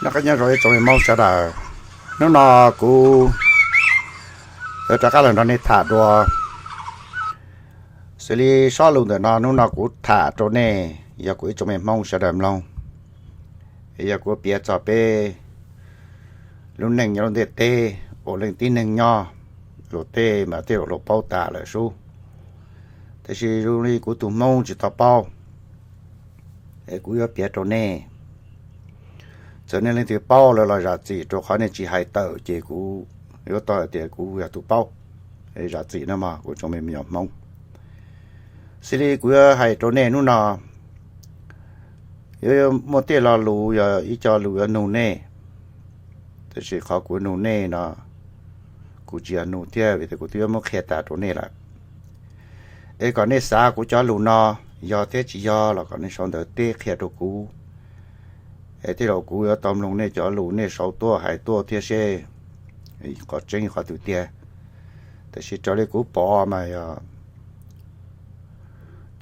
Noj qab nyob zoo ib tsoom me Hmoob sawv daws, hnub no kuv yuav rov qab los nrog nej tham dua. Xws li sob lus ntawm no hnub no kuv tham rau nej, yog kuv ib tsoom me Hmoob sawv daws mloog, yog kuv piav txog peb lub neej nyob lub ntiaj teb uas leej tib neeg nyob, luag tej mas tej zaum luag paub tas lawm sub, tiam sis zoo li kuv tus Hmoob tsis tau paub, es kuv yuav piav rau nej. Txawm nej leej twg paub lawm los zam txim, rau qhov nej tsis hais tawm ces kuv yuav tau hais tias kuv yog tus paub. Zam txim nawb mog kuv tsoom me nyuam Hmoob. Xws li kuv yuav hais rau nej hnub no, yuav muaj tej lo lus yog ib co lus yuav nug nej, tiam sis qhov kuv nug nej no kuv tsis yog nug thiab, vim tias kuv twb yuav muab qhia tas rau nej lawm. Es kom nej xav kuv cov lus no yog thiab tsis yog los kom nej sau ntawv teb qhia rau kuv. Es tej zaum kuv yuav tau mloog nej cov lus nej sau tuaj hais tuaj thiab seb qhov tseeb qhov twg tiag. Tiam sis raws li kuv pom mas yog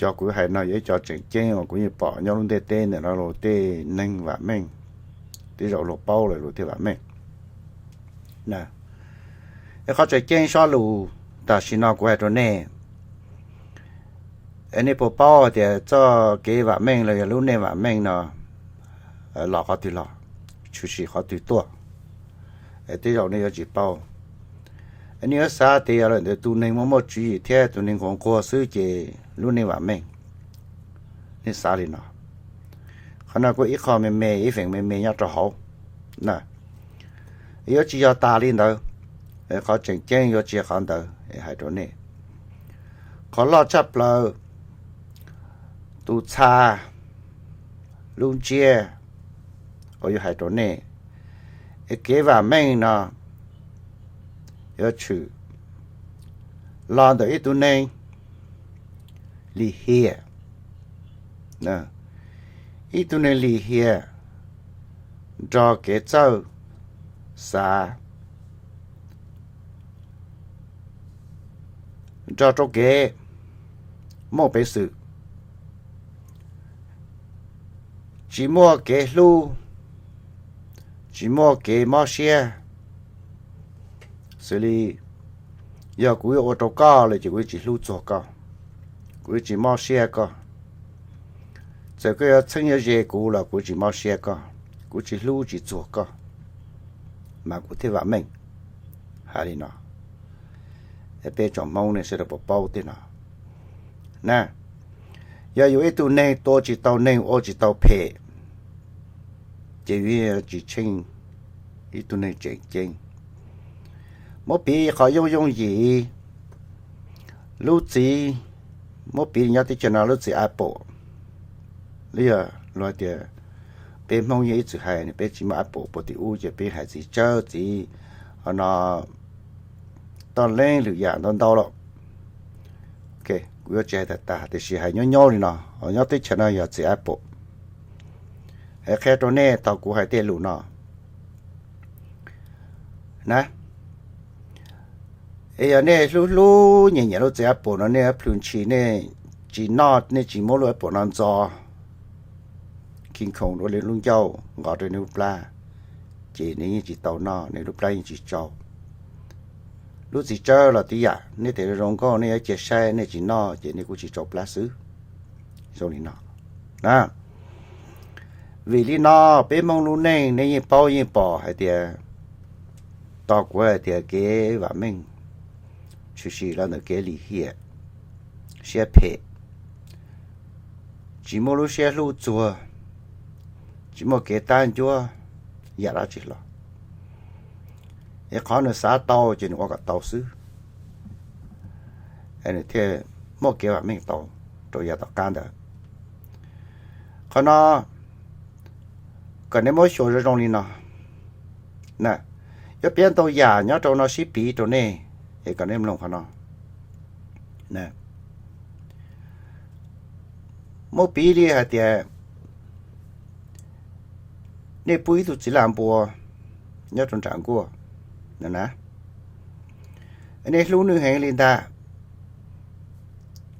cov kuv hais no yog ib co tseem ceeb uas kuv yeej pom nyob lub ntiaj teb ntawm no luag tej neeg vam meej, tej zaum luag paub lawm luag thiaj vam meej. Es qhov tseem ceeb sob lus tam sim no kuv hais rau nej, es nej puas paub hais tias txoj kev vam meej los yog lub neej vam meej no los qhov twg los, tshwm sim qhov twg tuaj? Es tej zaum nej yuav tsis paub. Es nej yuav xav tias yog lawm ntawd tus neeg muaj muaj tswv yim thiab tus neeg nquag nquag xwb ces lub neej vam meej. Nej xav li no. Qhov no kuj ib qho me me ib feem me me nyob rau hauv na. Yuav tsis yog tas li ntawd, qhov tseem ceeb yuav tsis yog qhov ntawd hais rau nej. Qhov loj tshaj plaws, tus txha lub ntsiab uas yuav hais rau nej, es kev vam meej no yuav tshwm los ntawm ib tug neeg lim hiam, ib tug neeg lim hiam nrog kev txawj xav, nrog rau kev muaj peev xwm, tsis muaj kev hlub, tsis muaj kev mob siab. Xws li yog kuv yuav ua rau koj lawm ces kuv yuav tsis hlub txuag koj, kuv yuav tsis mob siab koj. Txawm koj yuav txheeb yuav ze kuv los kuv tsis mob siab koj, kuv tsis hlub tsis txuag koj, mas kuv thiaj vam meej. Hais li no, peb tsoom Hmoob nej sawv daws puas paub tej no na? Yog yus ib tug neeg tua tsis tau neeg ua tsis tau phem, ces yus tsis tsheej ib tug neeg tseem ceeb. Muab piv qhov yooj yooj yim, lub txiv, muab piv nyob teb chaws no lub txiv apple, los yog luag tias peb Hmoob yeej ib txwm hais peb tsis muaj apple puag tim ub ces peb hais txiv tsawb txiv, ho no toj leeb lwm yam ntau ntau lawm. Kuv yuav tsis hais tas tas tiam sis hais nyob nyob li no, nyob teb chaws no yog txiv apple. Qhia rau nej thaum kuv hais tej lus no na, es yog nej hlub hlub nyiam nyiam lub txiv apple no nej plhws ntshis nej tsis noj, nej tsis muab lub apple no ntxo khib khoom rau nej lub ncauj nqos rau nej lub plab, ces nej yeej tsis tau noj, nej lub plab yeej tsis tsau. Lub txiv tsawb los tib yam, nej tes zoo nkauj nej yuav cia saib nej tsis noj ces nej kuj tsis tsau plab xwb. Zoo li no na. Vim li no peb Hmoob lub neej nej yeej paub yeej pom hais tias, tos kuv hais tias kev vam meej tshwm sim los ntawm kev lim hiam, siab phem, tsis muaj lub siab hlub txuag, tsis muaj kev tab ncuab yam dab tsi los, es qhov nws xav tau ces nws ua kom tau xwb, nws thiaj muaj kev vam meej tau rau yav tom qab ntawd. Qhov no kom nej muab xyuas zoo zoo li no. Yuav piav ntau yam nyob rau no sib piv rau nej, es kom nej mloog qhov no. Muab piv li hais tias nej pub ib tug txiv laj npua nyob rau nram nkuaj na, nej hlub nws heev li ntag.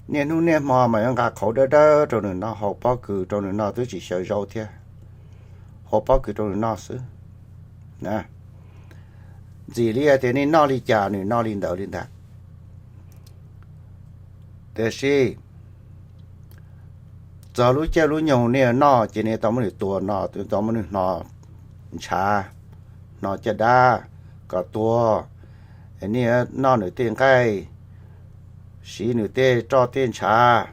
Niaj hnub niaj hmo mas yuav nqa qhauv dawb dawb rau nws noj, hau pob kws rau nws noj twb tsis xyaw zaub thiab. ua pob kws rau nws noj xwb. Ntxim li hais tias nej noj li cas nws noj li ntawd li ntag. Tiam sis txog lub caij lub nyoog nej noj ces nej tau muab nws tua no, tau muab nws hno ntshav, hno caj dab kom tuag, nej noj nws tej nqaij, siv nws tej roj tej ntshav.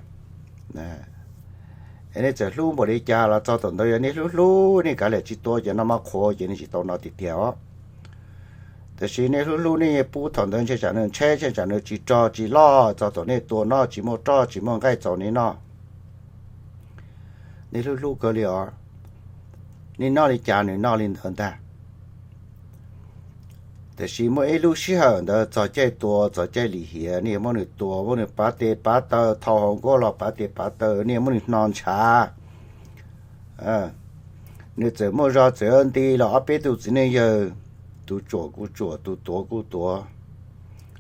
Nej txawm hlub npaum li cas los txog thaum ntawd yog nej hlub hlub nej kav liam tsis tua ces noj mov qhuav ces nej tsis tau no tiag tiag os. Tiam sis nej hlub hlub nej pub thaum ntawd ntshe tsam nws ntsheb, ntshe tsam nws tsis rog tsis loj, txog thaum nej tua noj tsis muaj roj tsis muaj nqaij txaus nej noj. Nej hlub hlub kawg li os, nej noj li cas nws noj li ntawd ntag. Tiam sis muaj ib lub sij hawm ntawd txog caij tua txog caij lim hiam nej yuav muab nws tua, muab nws pav tes pav taw, thau hauv nkuaj los pav tes pav taw, nej yuav muab nws hno ntshav. Nws txawm muaj zog txawm nti los ob peb tug txiv neej yawg, tus tsuam kuj tsuam, tus tuav kuj tuav,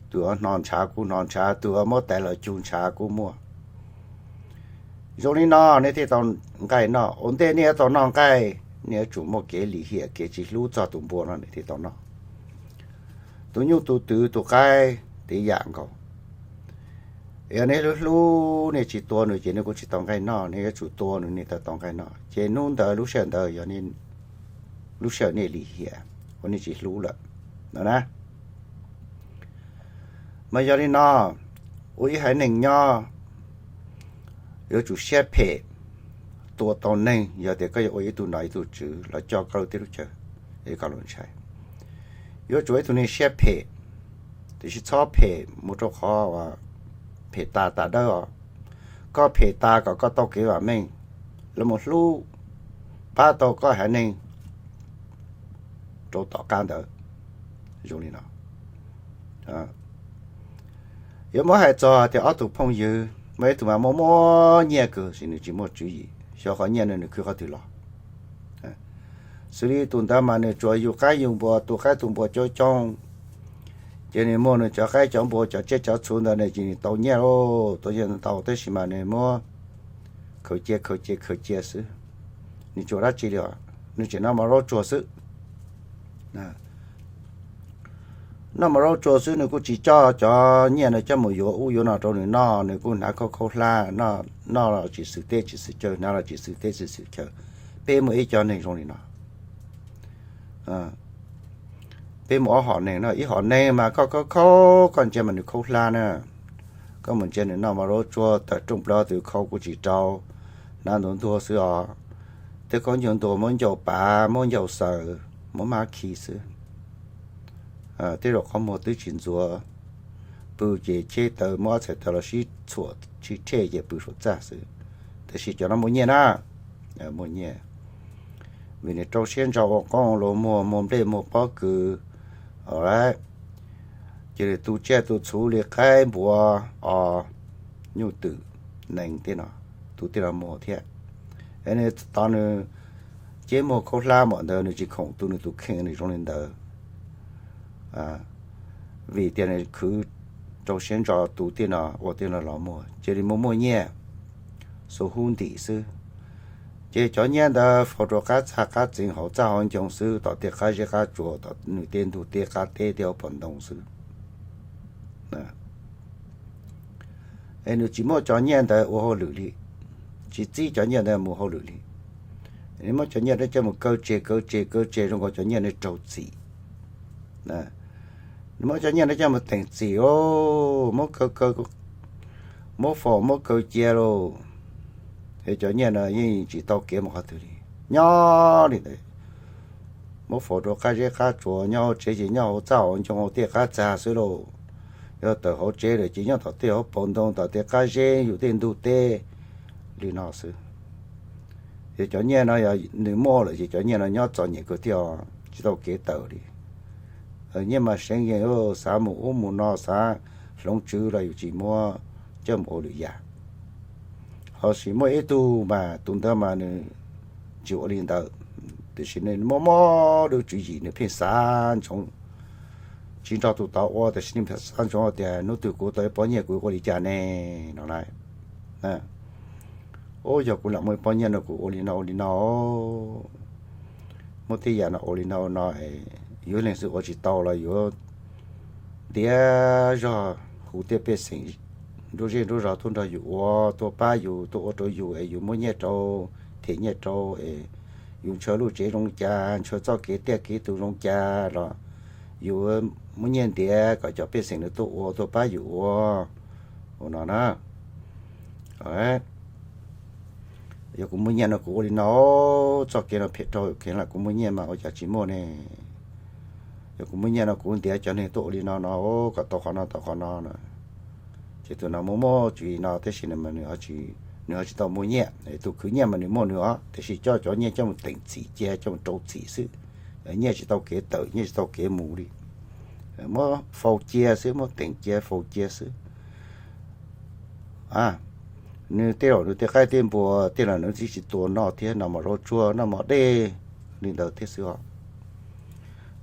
tus hno ntshav kuj hno ntshav, tus muab tais los cug ntshav kuj muaj. Zoo li no nej thiaj tau nqaij noj. Ua ntej nej yuav tau noj nqaij, nej yuav tsum muaj kev lim hiam kev tsis hlub txog tus npua no nej thiaj tau noj. Tus nyuj tus twm tus qaib tib yam nkaus. Yog nej hlub hlub nej tsis tua nws ces nej kuj tsis tau nqaij noj, nej yuav tsum tua nws nej thiaj tau nqaij noj. Ces hnub ntawd lub sij hawm ntawd yog lub sij hawm nej lim hiam uas nej tsis hlub lawm no na. Mas yog li no, ua ib haiv neeg nyob yuav tsum siab phem, tua tau neeg. Yog tias koj yuav ua ib tug nom ib tug tswv los coj koj lub teb lub chaw, es koj lub ntshai, yuav tsum ua ib tug neeg siab phem, tiam sis txhob phem mus rau qhov uas phem tas tas dawb os. Koj phem tas kom koj tau kev vam meej, los mus hlub pab tau koj haiv neeg rau tom qab ntawd. Zoo li no, yuav muab hais txog tias ob tug phooj ywg, muaj ib tug mas muaj muaj nyiaj kawg sis nws tsis muaj tswv yim, xyov qhov nyiaj no nws khwv qhov twg los. Xws li tus ntawd mas nws tsuas yug qaib yug npua, tu qaib tu npua coob coob, ces nws muag nws cov qaib cov npua cov tsiaj cov txhu ntawd nws ces nws tau nyiaj lauj, tau nyiaj ntau, tab sis mas nws muab khaws cia khaws cia khaws cia xwb. Nws tsis ua dab tsi li os, nws tseem noj mov zaub tsuag xwb. Noj mov zaub tsuag xwb, nws kuj tsis coj cov nyiaj no coj mus yuav ub yuav no rau nws noj, nws kuj hnav khaub khaub hlab, noj los tsis xwm teb tsis xwm chaw, hnav los tsis xwm teb tsis xwm chaw. Peb muaj ib co neeg zoo li no. Peb muaj ob hom neeg no, ib hom neeg mas koj khaub khaub, koj ntsia mas nws khaub hlab na, koj mus ntsia nws noj mov zaub tsuag tawm rooj plaws tus khaub kuj tsis rau, hnav ntuag ntuag xwb os. Tej khaub ncaug ntuag muab ncaug pav, muab ncaug xaws, muab mab khi xwb. Tej zaum qhov muag twb tsis ntxuav, pw ces cheb taws muab ob txhais taws los sib txhuam sib rhej ces pw saum txaj xwb. Tiam sis cov no muaj nyiaj na, muaj nyiaj, vim nws rau siab ntso ua qoob ua loo, muag muag nplej muag pob kws, ces nws tu tsiaj tu txhu li qaib npua, os, nyuj twm, nees tej no, tus tej no muag thiab. Nws tos nws ceb muag khaub hlab npaum ntawd nws tsis khoom tu nws tus kheej nws zoo li ntawd, vim tias nws khwv rau siab ntso tu tej no ua tej no los muag, cia li muaj muaj nyiaj, xu hub ntim xwb. Ces cov nyiaj ntawd faus rau qab txag qab txee hauv txaj hauv ncoo xwb, tom tej qab zeb qab tsua, tom nws tej ntug teb qab teb tej hauv paus ntoo xwb. Es nws tsis muab cov nyiaj ntawd ua hauj lwm li, tsis txib cov nyiaj ntawd mus hauj lwm li. Nws muab cov nyiaj ntawd coj mus kaw tseg kaw tseg kaw tseg zoo nkaus cov nyiaj ntawd raug txim. Nws muab cov nyiaj ntawd coj mus teem txim, muab kaw kaw, muab faus muab kaw cia lauj. Es cov nyiaj no yeej tsis tau kev mus qhov twg li, nyob li ntawd. Muab faus rau qab zeb qab tsua, nyob hauv tsev ces nyob hauv txaj hauv ncoo hauv tej qab txag xwb lauj. Yog tawm hauv tsev lawm ces nyob tom tej hauv paus ntoo tom tej qab zeb yus tej ntug teb li no xwb. Ces cov nyiaj no yog nws muaj lawm ces cov nyiaj no nyob txom nyem kawg thiab, tsis tau kev tawm li. Nyiaj mas seev yees, xav mus ub mus no xav hloov tswv los yus tsis muab coj mus ua lwm yam. Ho sis muaj ib tug mas tus ntawd mas nws tsis ua li ntawd, tiam sis nws muaj muaj lub tswv yim nws pheej xav ntsoov, tsis nrog tus tod ua tiam sis nws pheej xav ntsoov tias hnub twg kuv tau ib pob nyiaj kuv ua li cas ne no lauj. Ub, yog kuv lam muaj ib pob nyiaj no kuv ua li no ua li no, muab tej yam no ua li no no es yus leej xwb ua tsis tau los yuav ntiav zog hu tej pej xeem nruab zej nruab zog tuaj nrog yus ua, tuaj pab yus, tuaj ua rau yus es yus muab nyiaj rau, them nyiaj rau es yus ntshaw lub tsev zoo cas, ntshaw txoj kev tiaj kev tus zoo cas los yus muab nyiaj ntiav kom cov pej xeem nws tuaj ua tuaj pab yus ua, ua no na. Yog kuv muaj nyiaj no kuv ua li no, txoj kev no phem rau kev lawm, kuv muaj nyiaj mas ua cas tsis muaj ne. Yog kuv muaj nyiaj no kuv ntiav cov neeg tuaj ua li no no kom tau qhov no tau qhov no no. Ces tus no muaj muaj tswv yim no tab sis nws ho tsis tau muaj nyiaj. Tus khwv nyiaj mas nws muaj nws os, tiam sis coj cov nyiaj coj mus teem txim cia, coj mus rau txim xwb. Nyiaj tsis tau kev tawm, nyiaj tsis tau kev mus li. Muab faus cia xwb, muab teem cia faus cia xwb. Nws tej zaum nws tej qaib tej npua tej los nws tsis tsis tua noj thiab, noj mov zaub tsuag noj mov dej li ntawd thiab xwb os.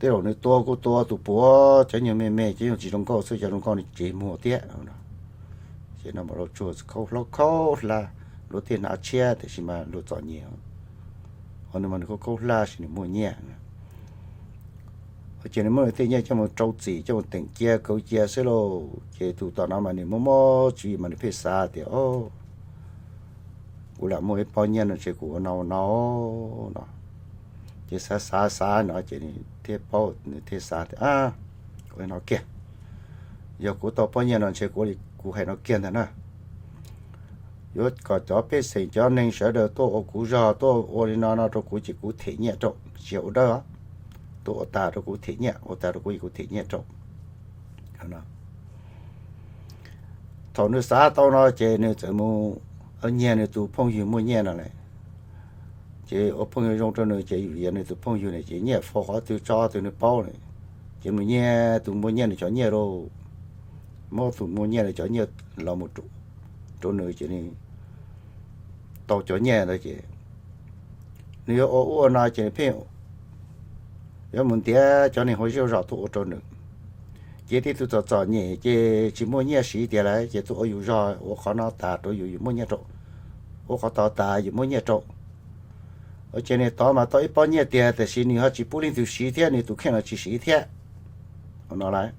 Tej zaum nws tua kuj tua tus puav, cov nyuag me me cov nyuag tsis zoo nkauj xwb, cov zoo nkauj nws tsis muag thiab. Ces noj mov zaub tsuag khaub hlaub khaub hlab, luag thiaj hnav tshiab tiam sis mas luag txom nyem. Ho nws mas nws khaub khaub hlab sis nws muaj nyiaj. Ces nws muab nws tej nyiaj coj mus rau txim, coj mus teem cia kaw cia xwb lauj. Ces tus tom no mas nws muaj muaj tswv yim mas nws pheej xav tias, o, kuv lam muaj ib pob nyiaj no ntshe kuv ua no ua no no. Ces xav xav xav no ces nws thiaj paub, nws thiaj xav tias, ua li no kiag, yog kuv tau pob nyiaj no ntshe kuv ua li kuv hais no kiag ntag na. Yuav kom cov pej xeem cov neeg sawv daws tuaj ua kuv zog, tuaj ua li no no rau kuv ces kuv them nyiaj rau, tsis yog ua dawb os. Tuaj ua tas rau kuv them nyiaj, ua tas rau kuv ces kuv them nyiaj rau. Thaum nws xav tau no ces nws txawm mus nyiag nws tus phooj ywg muaj nyiaj no lawm. Ces ua phooj ywg zoo rau nws ces yus yog nws tus phooj ywg na, ces nyiaj faus qhov twg tso twg nws paub na. Ces mus nyiag tus muaj nyiaj nws cov nyiaj lauj, muab tus muaj nyiaj nws cov nyiaj los mus rau nws ces nws tau cov nyiaj ntawd ces nws yuav ua ub ua no ces nws pheej yuav mus ntiav cov neeg hauv zej hauv zos tuaj ua rau nws. Ces tej tug txom txom nyem ces tsis muaj nyiaj siv tiag lawm ces tuaj ua yus zog, ua qhov no tas rau yus, yus muaj nyiaj rau, ua qhov tod tas yus muaj nyiaj rau. Ces nws tod mas tau ib pob nyiaj tiag tiam sis nws ho tsis pub leej twg siv thiab, nws tus kheej los tsis siv thiab no lawm.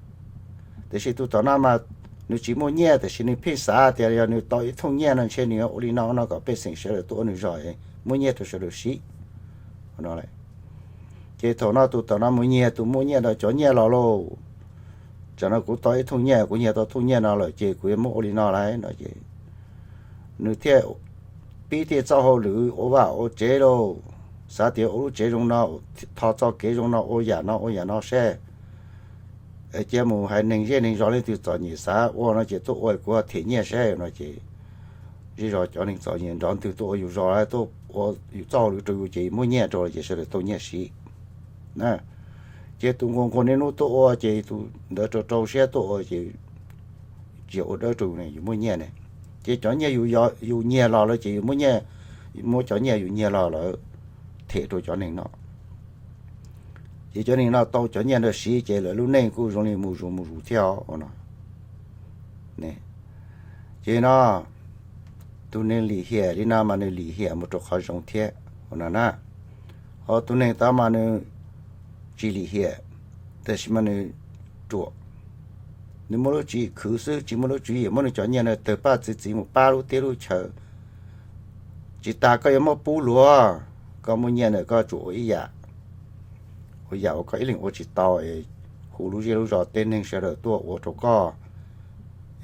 Tiam sis tus tom no mas nws tsis muaj nyiaj tiam sis nws pheej xav tias yog nws tau ib thooj nyiaj no ntshe nws yuav ua li no no kom pej xeem sawv daws tuaj ua nws zog, muaj nyiaj rau sawv daws siv no lawm. Ces thaum no tus tom no mus nyiag tus muaj nyiaj ntawd cov nyiaj los lauj, tsam no kuv tau ib thooj nyiaj, kuv nyiag tau thooj nyiaj no lawm ces kuv yuav muab ua li no lawm no ces nws thiaj pib thiaj txoj hauj lwm ua vaj ua tsev lauj. Xav tias ua lub tsev zoo no, tho txoj kev zoo no, ua yam no ua yam no seb, cia mus hais neeg zej neeg zos leej twg txom nyem xav ua no ces tuaj ua kuv them nyiaj seb no ces zej zos cov neeg txom nyem nrov ntwg tuaj ua yus zos, tuaj ua yus txoj hauj lwm rau yus ces muaj nyiaj rau ces sawv daws tau nyiaj siv. Ces tus nquag nquag niaj hnub tuaj ua ces tus ntawd rau rau siab tuaj ua ces tsis ua dawb rau yus ne, yus muaj nyiaj ne. Ces cov nyiaj yus nyiag los lawm ces yus muab, muab cov nyiaj yus nyiag los lawm them rau cov neeg no. Ces cov neeg no tau cov nyiaj ntawd siv ces lawv lub neej kuj zoo li mus zus mus zus thiab os no. Ces no tus neeg lim hiam li no mas nws lim hiam mus rau qhov zoo thiab no na. Ho tus neeg tod mas nws tsis lim hiam, tab sis mas nws ruam, nws muaj lub tswv yim khwv xwb, tsis muaj lub tswv yim muab nws cov nyiaj no tawg paj txi txiv mus pab lub teb lub chaw. Tsis tas koj yuav muab pub luag, koj muaj nyiaj ntawm koj tsuas ua ib yam, ua yam uas koj ib leeg ua tsis tau es hu lub zej lub zos tej neeg sawv daws tuaj ua rau koj,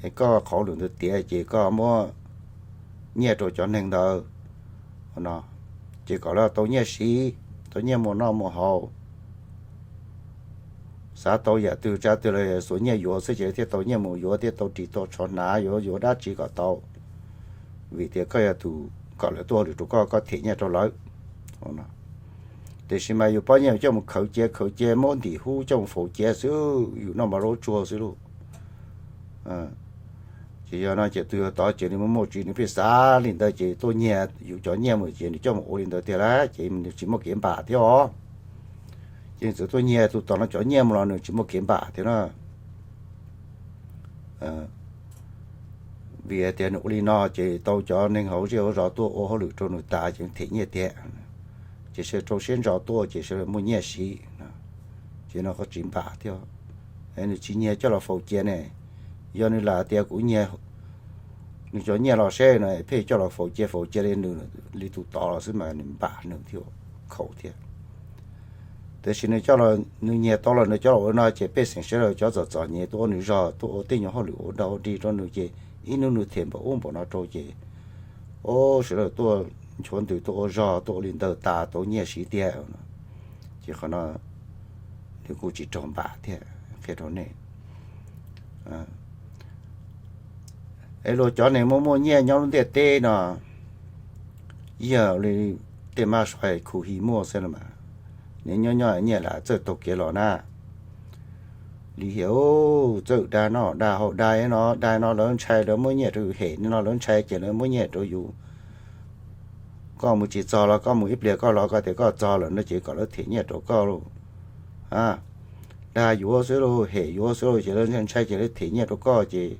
es koj qhauv lwm ntawd tiav ces koj muab nyiaj rau cov neeg ntawd no, ces kom lawv tau nyiaj siv, tau nyiaj muas noj muas haus. Xav tau yam twg tsab twg los xuas nyiaj yuav xwb ces thiaj tau nyiaj mus yuav, thiaj tau ris tau tsho hnav, yuav yuav dab tsi kom tau. Vim tias koj yog tus kom lawv tuaj hauj lwm rau koj, koj them nyiaj rau lawv. Tiam sis mas yus pob nyiaj coj mus khaws cia khaws cia, muab ntim hub coj mus faus cia xwb, yus noj mov zaub tsuag xwb lauj. Ces yog no ces tus yog tod ces nws muaj muaj tswv yim, nws pheej xav li ntawd ces tuaj nyiag yus cov nyiaj mus ces nws coj mus ua li ntawd tiag lawm ces nws tsis muaj kev npam thiab os. Ces nws txawm tuaj nyiag tus tom no cov nyiaj mus los nws tsis muaj kev npam thiab na. Vim hais tias nws ua li no ces tau cov neeg hauv zej hauv zos tuaj ua hauj lwm rau nws tas ces them nyiaj tiag. ces sawv rau siab ntso tuaj ces sawv daws muaj nyiaj siv. Ces no koj tsis npam thiab, nws tsis nyiag coj los faus cia ne. Yog nws lam tias kuv nyiag nws cov nyiaj los seb no, pheej coj los faus cia faus cia li nws li tus tod los xwb mas nws npam nws thiab, khaus thiab. Tiam sis nws coj los, nws nyiag tau los nws coj los ua no ces pej xeem sawv daws cov txom txom nyem tuaj ua nws zog, tuaj ua tej nyuag hauj lwm ua dog ua dig rau nws ces ib hnub nws them npaum ub npaum no rau ces, o, sawv daws tuaj nchuav ntws tuaj ua zog tuaj ua li ntawd tas tau nyiaj siv tiag no. Ces qhov no nws kuj tsis raug npam thiab, qhia rau nej. Es luag cov neeg muaj muaj nyiaj nyob lub ntiaj teb no, yog li tej mab sua khu hi muaj xwb no mas, nws nyob nyob nyiaj lam txawj taug kev los na. Lim hiam, txawj dag noj dag haus dag no dag no lawv ntshai lawv muab nyiaj rau yus hem no lawv ntshai ces lawv muab nyiaj rau yus. Koj mus tsis txog los koj mus ib pliag koj los koj tias koj txog lawm no ces kom lawv them nyiaj rau koj lauj. Dag yuav xwb lauj, hem yuav xwb lauj ces lawv ntshai ces lawv them nyiaj rau koj ces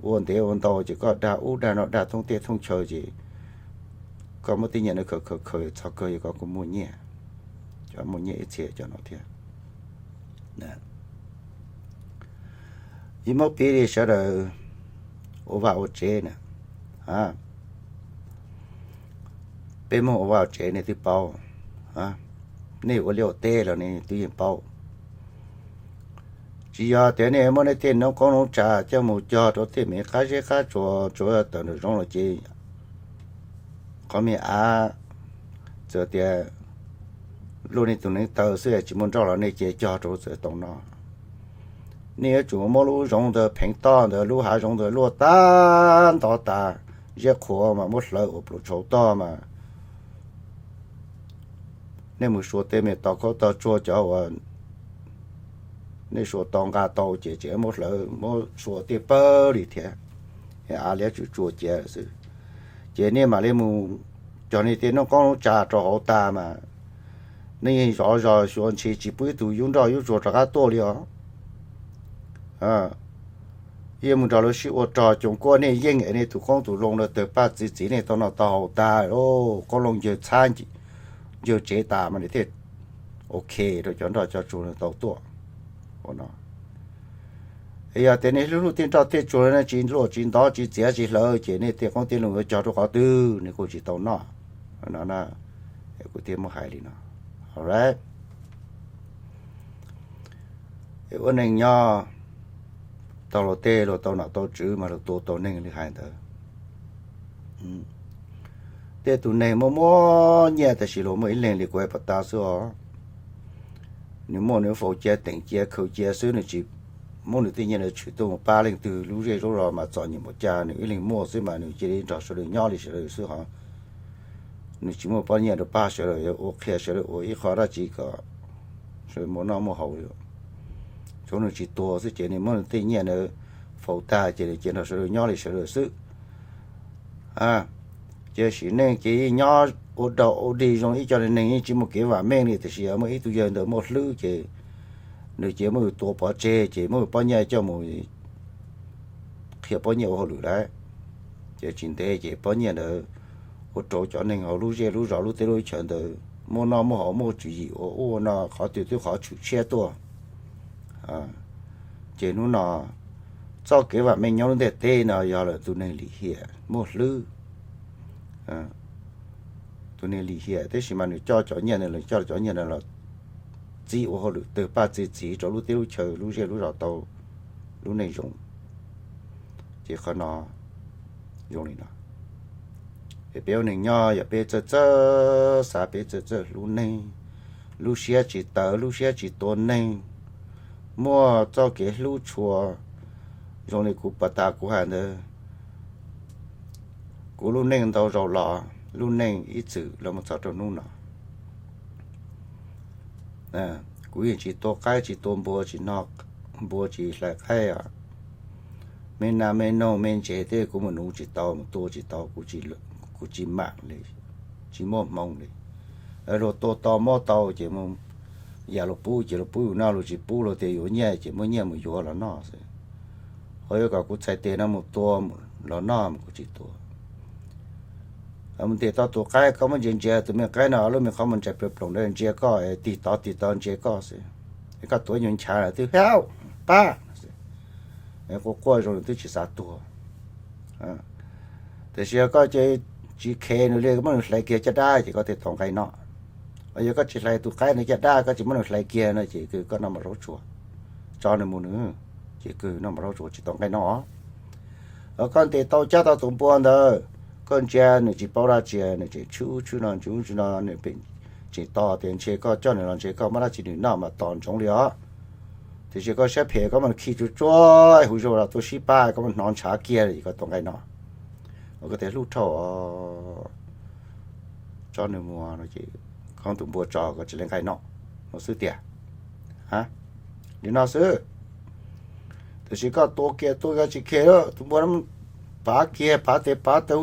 ua ntev ua ntau ces koj dag ub dag no dag thoob teb thoob chaw ces koj muab tej nyiaj no khaws khaws khaws txog kawg yog koj kuj muaj nyiaj. Cov muaj nyiaj ib txhia cov no thiab. Ib muab piv li sawv daws ua vaj ua tsev na, peb Hmoob ua vaj ua tsev nej twb paub, nej ua liaj ua teb los nej twb yeej paub. Tsis yog tias nej muab nej tej noob qoob noob tsav coj mus cog rau tej me qab zeb qab tsua tsuav tawm nraum zoov los ces qhov me av txawm tias luaj nej tus neev taw xwb tsis muaj nroj los nej cia cog rau txawm tau noj. Nej yuav tsum muab lub zoov ntawd pheev toj ntawd lub hav zoov ntawd luaj tag nto tas, ziab qhuav mas muab hlawv ua pluas tshauv toj mas nej mus sua tej me tog khaub tog tsuag cov uas nej sua tau nqa tau ces tseem muab hlawv muab sua tej pawg li thiab, av liab tsum tsuag cia xwb. Ces nej mam li mus cog nej tej noob qoob noob tsav rau hauv tas mas nej yeej zov zog xyuas ntshis tsis pub ib tug yub nroj yub tsuag rov qab tuaj li os. Yeej mus nrog lawv sib ua rog coos kuaj nej yeej es nej tus qoob tus loo lawv tawg paj txi txiv nej tau noj tau haus tas, qoob loo ncawg txhab ncawg tsev tas mas nws thiaj ok rau cov nroj cov tsuag tau tuaj. Ua no, es yog tias nej hlub hlub tej nroj tej tsuag no tsis luaj tsis ntov tsis txiav tsis hlawv ces nej tej qoob tej loo yuav cog rau qhov twg nej kuj tsis tau noj. No kuv thiaj muab hais li no. Alright. Es ua neeg nyob tau luag tej luag tau nom tau tswv mas luag tua tau neeg li hais ntawd. Tej tus neeg muaj muaj nyiaj tab sis luag muaj ib leeg li kuv hais pas tas xwb os. Nws muaj nws faus cia teem cia khaws cia xwb, nws tsis muab nws tej nyiaj ntawd tshwm tuaj mus pab leej twg lub zej lub zos mas txom nyem npaum cas nws ib leeg muaj xwb mas nws cia li nrog sawv daws nyob li sawv daws xwb hos. Nws tsis muaj pob nyiaj rau pab sawv daws yuav ua qhia sawv daws ua ib qho dab tsi kom sawv daws muaj noj muaj haus li. Tsuav nws tsis tuag xwb ces nws muab nws tej nyiaj ntawd faus tag ces nws cia nrog sawv daws nyob li sawv daws xwb. Ces sim neej ces yeej nyob ua dog ua dig zoo ib co neeg yeej tsis muaj kev vam meej li, tiam sis yog muaj ib tug yawg ntawd muaj hlwb ces nws cia muab tua pov tseg ces muab pob nyiaj coj mus qhia pob nyiaj ua hauj lwm lawm. Ces tsis ntev ces pob nyiaj ntawd ua rau cov neeg hauv lub zej lub zos lub teb lub chaw ntawd muaj noj muaj haus muaj tswv yim ua ub ua no qhov twg twb qhov tshwm tshiab tuaj. Ces hnub no txoj kev vam meej nyob lub ntiaj teb no yog lawm tus neeg lim hiam muaj hlwb, tus neeg lim hiam tab sis mas nws coj cov nyiaj ntawd los coj cov nyiaj ntawd los txib ua hauj lwm tawg paj txi txiv rau lub teb lub chaw lub zej lub zos tau lub neej zoo. Ces qhov no zoo li no. Es peb ua neeg nyob yog peb txawj txawj xav peb txawj txawj hlub neeg, lub siab tsis tawv lub siab tsis tua neeg, muaj txoj kev hlub tshua zoo li kuv pas tas kuv hais ntawd. Kuv lub neej ntau zaus los lub neej ib txwm los mus txog rau hnub no, kuv yeej tsis tua qaib tsis tua npua tsis no, npua tsis hlais qaib os. Me nas me noog me ntses tej kuv mus nuv tsis tau mus tua tsis tau, kuv tsis mam li, tsis muaj hmoo li. Luag tua tau muab tau ces mus, yam luag pub ces luag pub yus noj, luag tsis pub luag tias yuav nyiaj ces muab nyiaj mus yuav los noj xwb. Ho yuav kom kuv txhais tes no mus tua los noj mas kuv tsis tua. Mus ntes tau tus qaib, koj muab ntsia ntsia tus me qaib no lub me qhov muag ntsais ploog ploog ntawd ntsia koj, tig tod tig tod ntsia koj xwb. Es koj tuav nyuag nchav lawm twb hauj pab, quaj quaj zoo nws twb tsis xav tuag. Tiam sis yog koj tsis khev nws li, muab nws hlais kiag caj dab ces koj thiaj tau nqaij noj. Yog koj tsis hlais tus qaib no caj dab, koj tsis muab nws hlais kiag no ces koj noj mov zaub tsuag, tso nws mus nws ces koj noj mov zaub tsuag tsis tau nqaij noj. Koj ntes tau cab tau tus npua ntawd, koj ntsia nws tsis paub dab tsi, nws tseem tshwb tshwb no tshwb tshwb no, nws tseem tos tias ntshe koj coj nws los ntshe koj muab dab tsi nws noj mas tos ntsoov li os. Tiam sis koj siab phem koj muab nws khi tsuag tsuag ib huv zog los tuaj sib pab koj muab hnov ntshav kiag li koj tau nqaij noj. Koj tias hlub dhau, tso nws mus no ces koj tus npua tso koj tsis tau nqaij noj no xwb tiag. Li no xwb. Tiam sis koj tua kiag tua kiag tsis khev, tus npua pav kiag pav tes pav taw,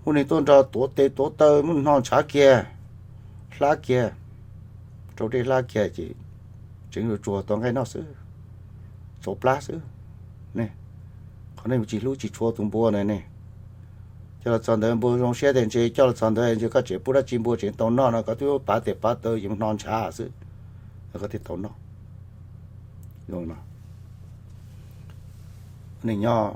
hu neeg tuaj nrog tuav tes tuav taw muab hnov ntshav kiag, hlab kiag, rau dej hlab kiag ces tseem yuav tsuag tau nqaij noj xwb, txaus plab xwb. Qhov nej tsis hlub tsis tshua tus npua na ne, coj los txog ntawd npua zoo siab tias ntshe coj los txog ntawd ntshe koj tseem pub dab tsi npua tseem tau noj no koj twb pav tes pav taw yuav hnov ntshav xwb, koj thiaj tau noj. Neeg nyob,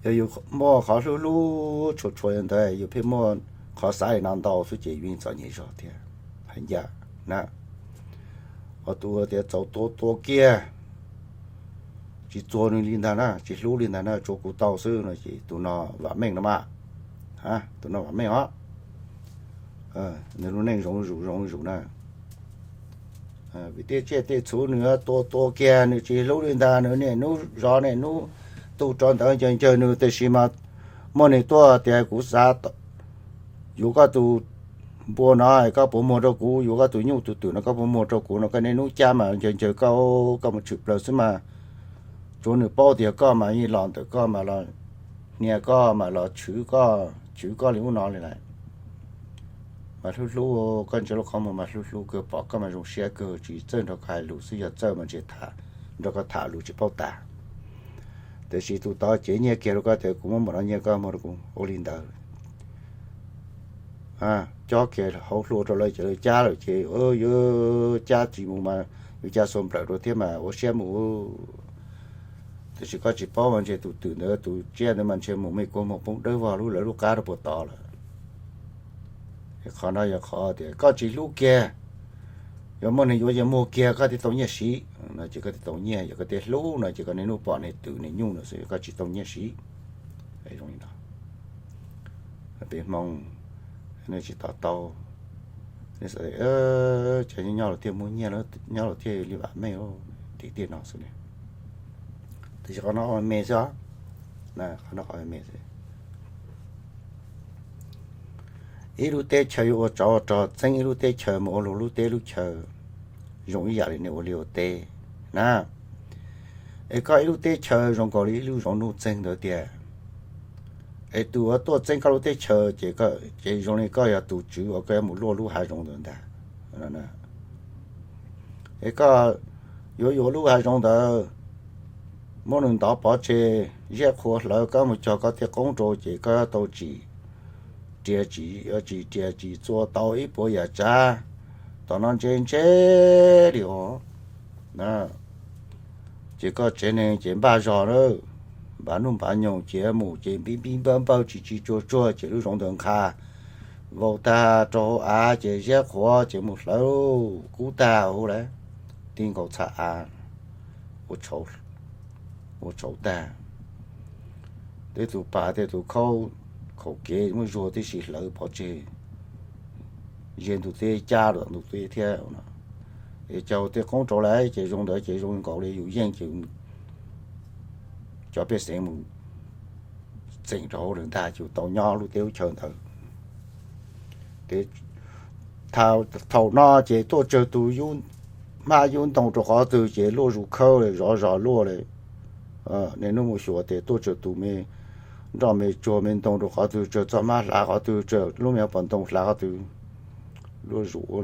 yog yus muaj qhov hlub hlub tshua tshua li ntawd yus pheej muaj qhov xav li no ntau xwb ces yus yeej txom nyem zog thiab. Hais ncaj na, qhov tus tias txaus tua tua kiag, tsis txuag nws li ntag na, tsis hlub li ntag na, tsuav kuv tau xwb no ces tus no vam meej no mas, tus no vam meej os. Nws lub neej zoo zuj zus zoo zuj zus na. Vim tej tsiaj tej txhu nws tua tua kiag nws tsis hlub li ntag, nws niaj hnub zov niaj hnub tu rau ntawd ncawg ncawg nws, tiam sis mas muaj neeg tuaj tias kuv xav yuav koj tus npua no, koj puas muag rau kuv, yuav koj tus nyuj tus twm no koj puas muag rau kuv no, koj niaj hnub cab mas ncawg ncawg koj, koj mus tshwm plaws xwb mas tsuav nws paub tias koj mas yeej los ntawm koj mas los hnia koj mas los chwv koj, chwv koj li ub no li lawm. Mas hlub hlub koj ntsia lub qhov muag mas hlub hlub kawg, pom koj mas zoo siab kawg, tsis txawj nrog koj hais lus xwb, yog txawj mas ntshe tham, nrog koj tham lus tsis paub tas. Tiam sis tus tod cev nyiaj kiag rau koj tias kuv muab npaum no nyiaj koj muag rau kuv ua li ntawd. Cob kiag hauv hlua rau lawv ces lawv cab lawm ces yuav cab tsis mus mas yuav cab xuas nplawm rau thiab mas ua siab mus. Tiam sis koj tsis paub mas ntshe tus twm ntawd tus tsiaj ntawd mas ntshe mus me kua muag poob dawb vog lub lawv lub qab rau puag tod lawm. Qhov no yog qhov tias koj tsis hlub kiag, yog muaj neeg yuav ces muag kiag koj thiaj tau nyiaj siv no ces koj thiaj tau nyiaj, yog koj tias hlub no ces koj niaj hnub pom niag twm niag nyuj no xwb koj tsis tau nyiaj siv. Zoo li no, peb Hmoob nej tsis to taub, nej xav tias nyob los thiaj muaj nyiaj, nyob los thiaj li vam meej, tiag tiag no xwb ne. Tiam sis qhov no me xwb os, qhov no qhov me xwb. Ib lub teb chaws yuav ua tsov ua rog txeeb ib lub teb chaws mus ua luag lub teb lub chaw, zoo ib yam li nej ua liaj ua teb na. Es koj ib lub teb chaws zoo nkaus li ib lub zoov nuj txeeg ntawd tiag. Es tus uas tuaj txeeb koj lub teb chaws ces, ces zoo li koj yog tus tswv uas koj yuav mus luaj lub hav zoov ntawd ntag. Es koj yuav yuav lub hav zoov ntawd, muab nws ntov pov tseg, ziab qhuav hlawv koj mus cog koj tej qoob rau ces koj tau tsim, riam tsim, tsim riam tsim txua tau ib puas yam tsav, tom no ntse ntse li os. Ces koj tsev neeg ces npaj zog lawm, npav nub npav nyoog ces mus ces npib npib npawj npawj tsis tsis tsuag tsuag ces lub zoov ntawd nqha vau tag rau hauv av ces ziab qhuav ces mus hlawv kub tag huv lawm, tib nkaus txha av, ua tshauv tag. Tej tus pas tej tus khaub khaum kev muaj zuag tib si hlawv pov tseg, ze ntug teb cab los ntug teb thiab. Es cog tej qoob rau lawm ces zoo ntawd ces zoo nkaus li yus yeej ces cov pej xeem mus txeem rau hauv lawm ntag, yus tau nyob lub teb lub chaw ntawd. Ces thaum no ces tuaj tsawg tus hmab yub ntoo rau qhov twg ces luaj zus khawb li zov zog luaj li. Niaj hnub mus xyuas tias tuaj tsawg tus me nroj me tsuag me ntoo rau qhov twg, tsawg txoj hmab hlav qhov twg, tsawg lub me pom ntoo hlav qhov twg, luaj zus ua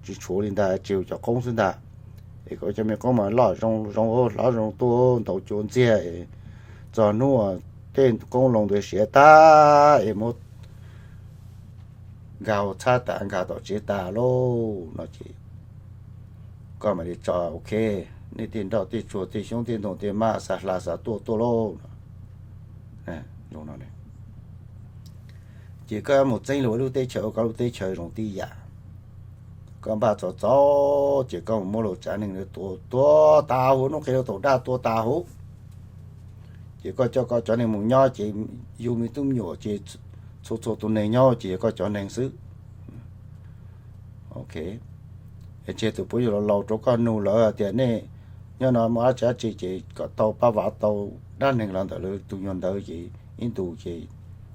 tsis tshuav li ntag, tseg cov qoob xwb ntag. Es kom cov me qoob mas loj zoo zoo hlob zoo tuaj ntaus cua ntxiag, txog hnub tej qoob loo ntawd siav tag es muab nkag txhab tas nkag tom tsev tas lauj no ces koj mam li tso ok, nej tej nroj tej tsuag tej xyoob tej ntoo tej maj xav hla xav tuaj tuaj lauj no. Ces koj mus txeeb luag lub teb chaws ua koj lub teb chaws zoo tib yam. Koj npaj txom txom ces koj mus muab luag tsav neeg tua tuag tas huv, hnub qhia luag taum daj tuag tas huv. Ces koj coj koj cov neeg mus nyob ces yug me tub me nyuam ces txhua txhua tus neeg nyob ces yog koj cov neeg xwb. Ok, tseg tus puav yug laus laus rau koj nug lawm tias nej nyob no muaj dab tsi dab tsi ces kom tau pab vav tau dab neeg los ntawm lawv tus nyuag ntawd ces ib ntus ces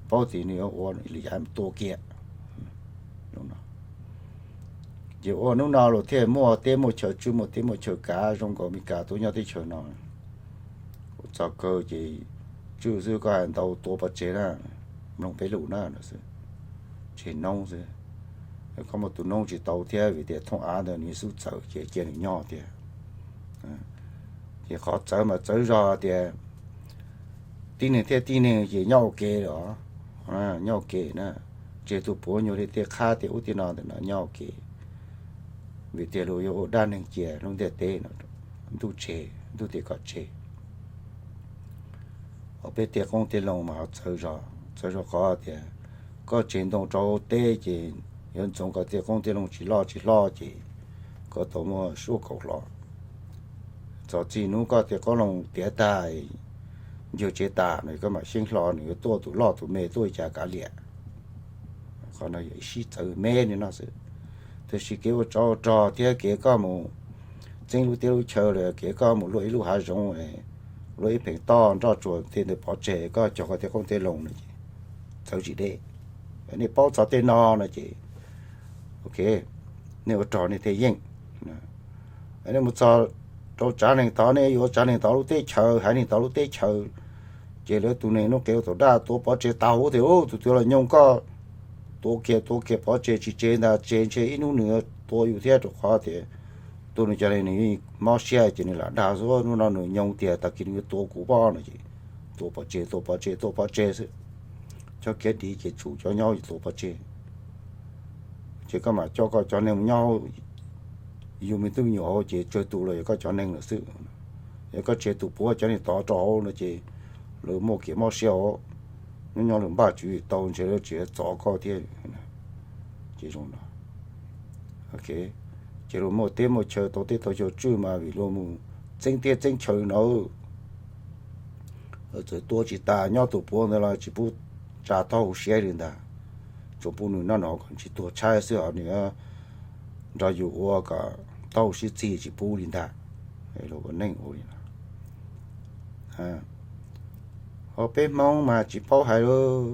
paub tias nws yuav ua li cas tua kiag. Ces ua hnub no los thiaj muaj teb muaj chaw tswj muaj teb muaj chaw kav zoo nkaus Meskas tuaj nyob teb chaws no. Txog kawg ces tswj xwb koj hais ntau tua pov tseg na, mloog peb lus na no xwb, tseg noob xwb. Koj muaj tus noob tsis tau thiab vim tias thooj av ntawd nws xub txawm ces cia nws nyob tiag. Ces qhov txawv mas txawv zog tias tib neeg thiab tib neeg ces nyob ua ke los, nyob ua ke na, tseg tus puav nyuag li tej qhab tej ub tej no ntawm no nyob ua ke. Vim tias luag yuav ua dab neeg cia lub ntiaj teb no, ntuj tseg ntuj tim kom tseg. Peb tej qoob tej loo mas txawv zog, txawv zog qhov tias koj tseg ntoo rau teb ces yuav ntxoov kom tej qoob tej loo tsis loj tsis hlob ces koj tau muaj suab kaum hlo. Txog txij hnub koj tej qoob loo tiav tag, ncug tsev tas no koj mam xyeeb hlo nws yuav tuaj tus loj tus me tuaj li cas kav liam. Qhov no yog ib sib txawv me li no xwb. Tab sis kev ua tsov ua rog thiab kev koj mus txeeb lub teb lub chaw los kev koj mus luaj ib lub hav zoov, luaj ib pheem toj nroj tsuag tej ntawd pov tseg koj cog koj tej qoob tej loo no ces txawv tsis deb. Nej paub txog tej no no ces, ok, nej ua rog nej thiaj yeej. Nej mus txog rau tsav neeg tod nej yuav tsav neeg tod lub teb chaws haiv neeg tod lub teb chaws, ces lawv tus neeg hnub qhia luag taum daj tua pov tseg tas huv tias tus twg los nyoog koj, tua kiag tua kiag pov tseg tsis tseg ntag, tseg ntshe ib hnub nws tua yus thiab rau qhov tias tua nws cov neeg nws mob siab ces nws lam dag xwb, hnub no nws nyoog tiag tag kis nws yuav tua kuv pob no ces tua pov tseg tua pov tseg tua pov tseg xwb. Cov khiav dim ces tsum cov nyob tua pov tseg. Ces koj mam coj koj cov neeg mus nyob hauv, yug me tub me nyuam hauv ces tsawg tus los yog koj cov neeg lawm xwb. Yog koj tseg tus puav cov neeg tod rau hauv no ces lawv muaj kev mob siab os, nyob nyob lawv npaj tswv yim tau ntshe lawv tseem txov koj thiab. Ces zoo no, ces luag muaj teb muaj chaw tau teb tau chaw tswj mas vim luag mus txeeb teb txeeb chaw no. Txawm tua tsis tas nyob tus puav ntawd los tsis pub tsa taub hau siab li ntag, tsuas pub nws noj no kom tsis tuag tshaib xwb ho nws nrog yus ua kom taub hau sib txig tsis pub li ntag. Luag ua neej ua li no. Ho peb Hmoob mas tsis paub hais lawm,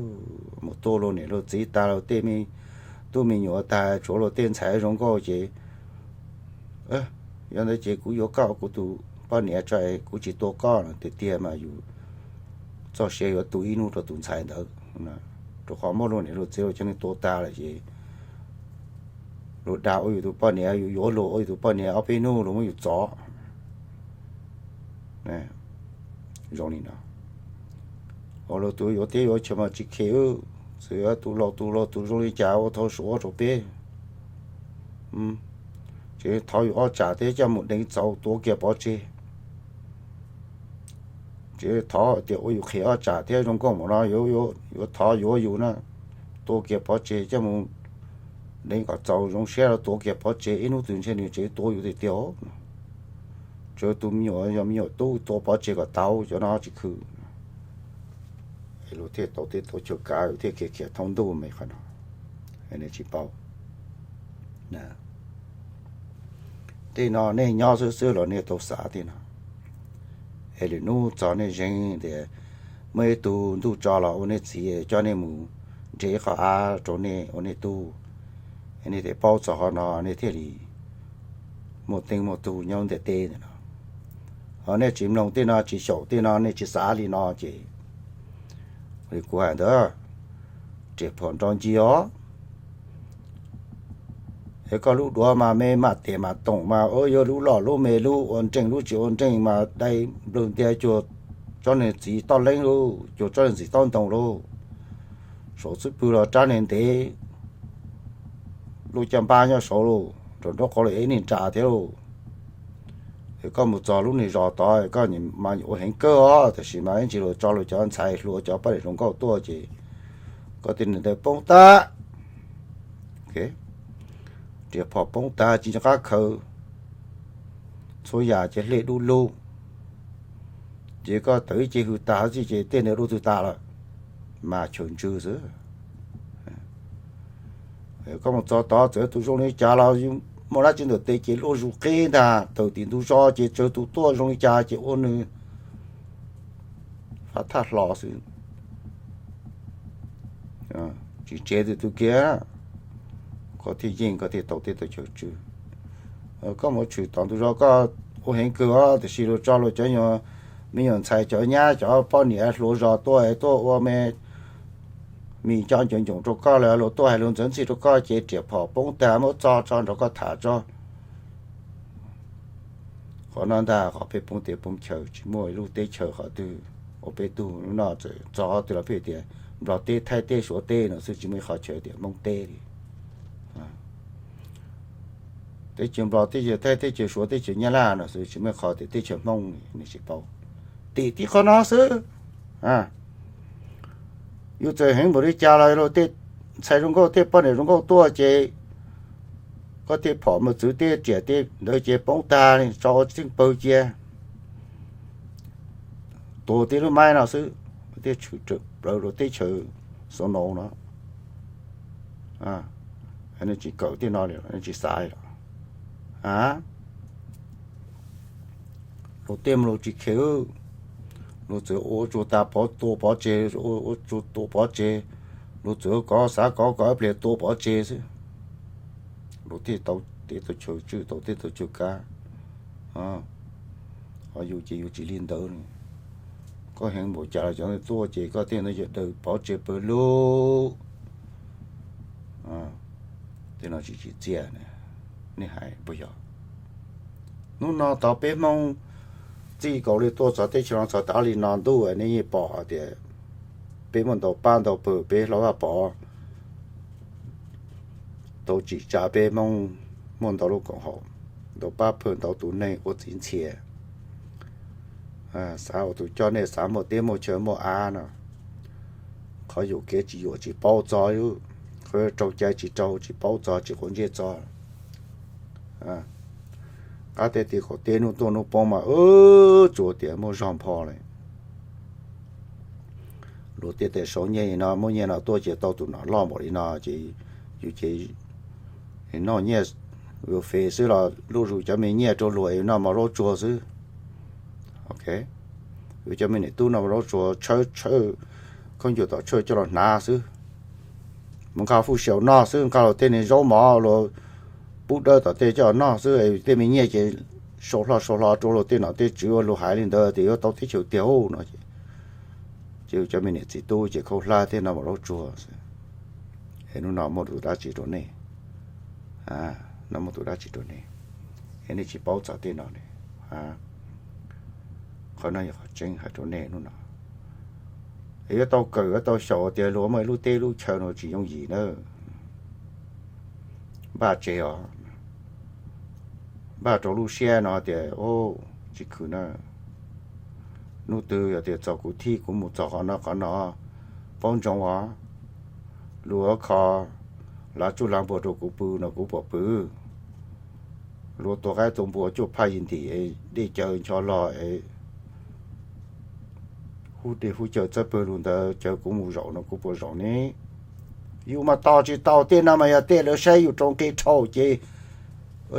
mus tua luag niam luag txiv tas lawm tej me tub me nyuam tas tshuav luag tej ntxhais zoo nkauj ces, yog ntawd ces kuv yuav koj ua kuv tus poj niam tso, kuv tsis tua koj no tiag tiag mas yus txoj sia yuav tu ib hnub rau tus ntxhais ntawd, rau qhov muab luag niam luag txiv luag cov neeg tua tas lawm ces luag dag ua yus tus poj niam, yus yuav luag ua yus tus poj niam ob peb hnub luag muab yus txov. Zoo li no, ua luag tus yuav teb yuav chaw mas tsis khe, txawm tus laus tus laus tus zoo li cas ua tau suav rau peb. Tseem thov yus ob tsam thiab coj mus deev txaus tua kiag pov tseg. Tseem thov tias ua yus qhev ob tsam thiab zoo nkauj mus no yuav thov yuav yus na, tua kiag pov tseg coj mus deev kom txaus zoo siab los tua kiag pov tseg, ib hnub twg ntshe nws tseem tua yus tiag tiag. Tsuav tus me nyuam yog me nyuam tub tua pov tseg kom tau, cov no tsis khw. Luag thiaj tau teb tau chaw kav, luag thiaj khiav khiav thoob ntuj me qhov no, nej tsis paub. Tej no nej nyob xwb xwb los nej tau xav tej no. Es lwm hnub txog nej zeeg tias muaj ib tug ntuj tso los ua nej txiv coj nej mus nres ib qho av rau nej ua nej tug, nej thiaj paub txog qhov no nej thiaj li muaj teej muaj tug nyob ntiaj teb ntawm no. Ho nej tsis mloog tej no tsis xyaum tej no nej tsis xav li no ces li kuv hais ntawd, riam phom nrov ncig os. Es koj lub duav mas me mas tes mas toom mas ua yuav lub loj lub me lub ua nreej lub tsis ua nreej mas dai nplawg ntiag cuag tsob niag txiv toj leeb lauj, cuag tsob niag txiv toj ntoo lauj. Saum xub pwg los rab niag ntev, lub caj npab nyob saud lauj, nraum nraub qaum los ib niag nra thiab lauj. Es koj mus txog lub niag zos tod koj mas ua heev kawg os, tiam sis mas ib ntsis luag tso luag cov ntxhais hluas cov poj niam zoo nkauj tuaj ces koj tej niag ntawd poob tag, riam phom poob tag tsis nco qab khaws, txhua yam ces hle du lug, ces koj tawm ib ce hws tas xwb ces tej ntawd dua twg tas lawm, mas chaw ntswg xwb. Koj mus txog tod txawm tus zoo li cas los muaj dab tsi ntawm tes ces luaj zus qib ntag, tawm tim ntug zos ces tsawg tus tuaj zoo li cas ces ua nws fab thaj hlo xwb. Tsis tseg tus twg kiag, koj thiaj yeej koj thiaj tau tej tau chaw tswg. Koj mus tshwm tom ntug zos koj ua heev kawg os, tiam sis luag tso luag cov me nyuam ntxhais cov nyab cov poj niam hluas zos tuaj tuaj ua me mis nco ncoos ncoos rau koj lawm, luag tuaj hais lus ntxeev ntxhi rau koj ces riam phom poob tag muab txo tso nrog koj tham tso. Qhov no ntag qhov peb poob teb poob chaw tsis muaj ib lub teb chaws qhov twg ua peb tug no txog qhov twg los peb tias Nplog teb Thaib teb Suav teb no xwb tsis muaj ib qho chaw tias Hmoob teb li. Teb chaws Nplog teb chaws Thaib teb chaws Suav teb chaws Nyab Laj no xwb tsis muaj ib qho tias teb chaws Hmoob li, nej tsis paub. Tim tib qho no xwb. Yus txawm heev npaum li cas los luag tej ntxhais zoo nkauj tej poj niam zoo nkauj tuaj ces koj tej phom mus txwv tej riam tej ntawd ces poob tag li tso ua txheej pawg cia. Tuag tej lub maib no xwb, tej tshwm plawv rau teb chaws Xov Naus no. Nej tsis kawm tej no li, nej tsis xav li los? Luag tej mas luag tsis khev, luag txawm ua tsuag tas pov tua pov tseg, ua tsuag tua pov tseg, luag txawm kov xav kov kom ib pliag tua pov tseg xwb. Luag thiaj tau tej tau chaw tswj tau tej tau chaw kav. Ho yus ces yus tsis li ntawd li. Koj heev npaum cas los cov ntawd tuaj ces koj tej ntawd yog daws pov tseg pawg lug. Tej no tsis tsim txiaj, nej hais puas yog? Hnub no tau peb Hmoob txij nkaus li tuaj txog teb chaws no txog tav li no ntuj nej yeej pom tias peb muaj ntau pab ntau pawg peb hlob Vaj Pov tau tsim tsa peb Hmoob muaj ntau lub koom haum, ntau pab pawg ntau tus neeg ua txiv ntxhias. Xav ua tus coj nej xav muaj teb muaj chaw muaj av no, qhov yuam kev tsis yuam tsis paub txog, qhov rau cai tsis rau tsis paub txog tsis quav ntsej txog. Qab teb tim qaum teb hnub tuaj hnub poob mas tsuas tias muaj zog npho li. Luag tej tes sau nyiaj no muab nyiaj no tuaj ces tau tus nom loj npaum li no ces yus ces noj nyiaj welfare xwb los luj zus cov me nyiaj rau luag es noj mov zaub tsuag xwb. Ok, yus cov me niam tub noj mov zaub tsuag tshawb tshawb khaub ncaws tom tshawj coj los hnav xwb. Mus nqa fuj xyaum noj xwb, nqa luag tej niag zaub mov luag pub dawb tom tej coj los noj xwb, tej me nyiaj ces sau hlo sau hlo rau luag tej nom tej tswv ua luag hais li ntawd tias yuav tau teb chaws tiag no ces, ces yus cov me niam txiv tub ces khaub hlab thiab noj mov zaub tsuag xwb. Es hnub no muaj tus dab tsi rau nej? No muaj tus dab tsi rau nej? Es nej tsis paub txog tej no ne. Qhov no yog qhov tseeb hais rau nej hnub no. Es yuav tau kawm yuav tau xyaum tias luag muaj ib lub teb lub chaw no tsis yooj yim na. Npaj tseg os, npaj rau lub siab no tias tsis khwv na. Hnub twg yog tias txog kuv thij kuv mus txog qhov no qhov no, paub ntsoov os. Luag kho lav tsuj lav npuas rau kuv pw no kuv puas pw? Luag tua qaib tua npua cuaj phaj yim ntim es dej caw ncho log es hub dej hub cawv txawb pawg lug ntawd caw kuv mus zaum no kuv puas zaum ne? Yus mas tos tsis tau, tej no mas yog tej lawv saib yus rau nqi dhau ces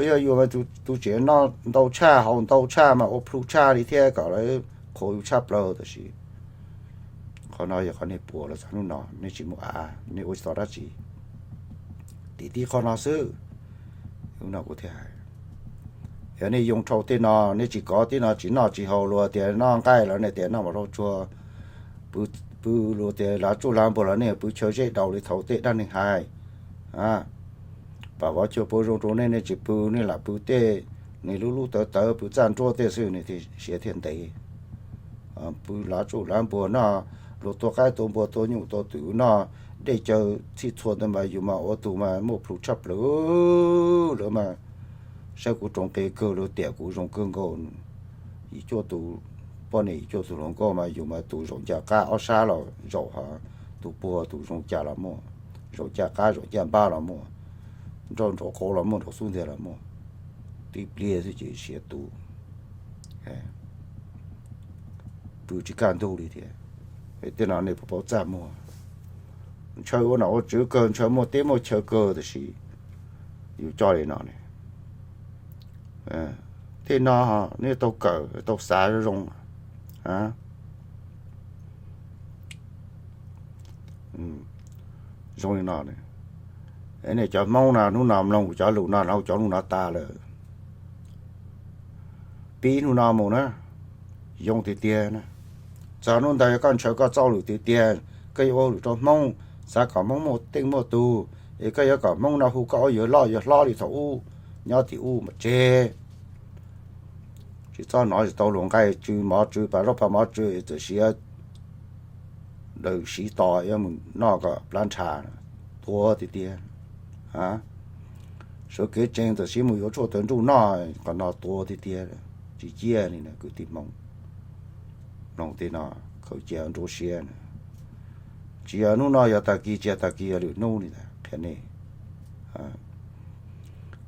yog yus mas tus tseem noj ntau tshaj haus ntau tshaj mas ua plhu tshaj li thiab kom lawv qhuas yus tshaj plaws. Tab sis qhov no yog qhov nej puas los txog hnub no nej tsis muaj av nej ua tsis tau dab tsi. Tim tib qho no xwb, hnub no kuv thiaj hais. Yog nej yoo dhau tej no, nej tsis kov tej no tsis noj tsis haus, luag tias noj nqaij los nej tias noj mov zaub tsuag, pw luag tias lav tsuj lav npuas los nej pw chaw zeb daus li thaum tej dab neeg hais. Pam vov cuag puas zoo rau nej, nej tsis pw, nej lam pw tej, nej lub lub tawv tawv pw txaj nruab tej xwb nej thiaj siav thiaj ntev. pw lav tsuj lav npua noj, luag tua qaib tua npua tua nyuj tua twm noj, dej cawv txhij txhua ntawd mas yus mas ua tus mas muaj plhus tshaj plaws lawm mas. Saib kuv roos qes kawg, luag tiam kuv zoo kawg nkaus. Yim cuaj tus poj niam, yim cuaj tus hluas nkauj mas yus mas tus zaum ncaj qab ob sab los zaum, ho tus puag tus zoo ncaj los muaj, zaum ncaj qab zaum ncaj npab los muaj, nroj nraum qaum los muaj, nraum xub ntiag los muaj. Tib pliag xwb ces siav tus, pw tsis kaj ntug li thiab. Tej no nej puas paub txaj muag? Ntshaw ua nom ua tswv kawg, ntshaw muaj teb muaj chaw kawg, tab sis yus coj li no ne. Tej no nej tau kawm tau xav zoo zoo. Zoo li no, nej cov Hmoob no hnub no mloog kuv cov lus no, hnov kuv cov lus no tas lawm, pib hnub no mus na, yoo tiag tiag na. Txog hnub ntawd yog koj ntshaw koj txoj lus tiag tiag, koj yuav ua lus rau Hmoob, xav kom Hmoob muaj teej muaj tug, es koj yuav kom Hmoob no hu koj ua yawg loj yawg hlob li thaum ub, nyob tim ub mas tseg. Tsis txhob hnov tsis tau luag nqaij tsw mov tsw pas zaub pas mov tsw, txawm siav daws siv tos yuav mus noj kom plab ntsha, tuag tiag tiag. Sawv kev tsees txawm siv mus yuav tshuaj tawv nruj noj, qhov no tuag tiag tiag. Tsis ciaj li na kwv tij Hmoob, mloog tej no khaws cia nruab siab na. Tsis yog hnub no yog tag kis, tsis yog tag kis yog lwm hnub li ntag, qhia nej.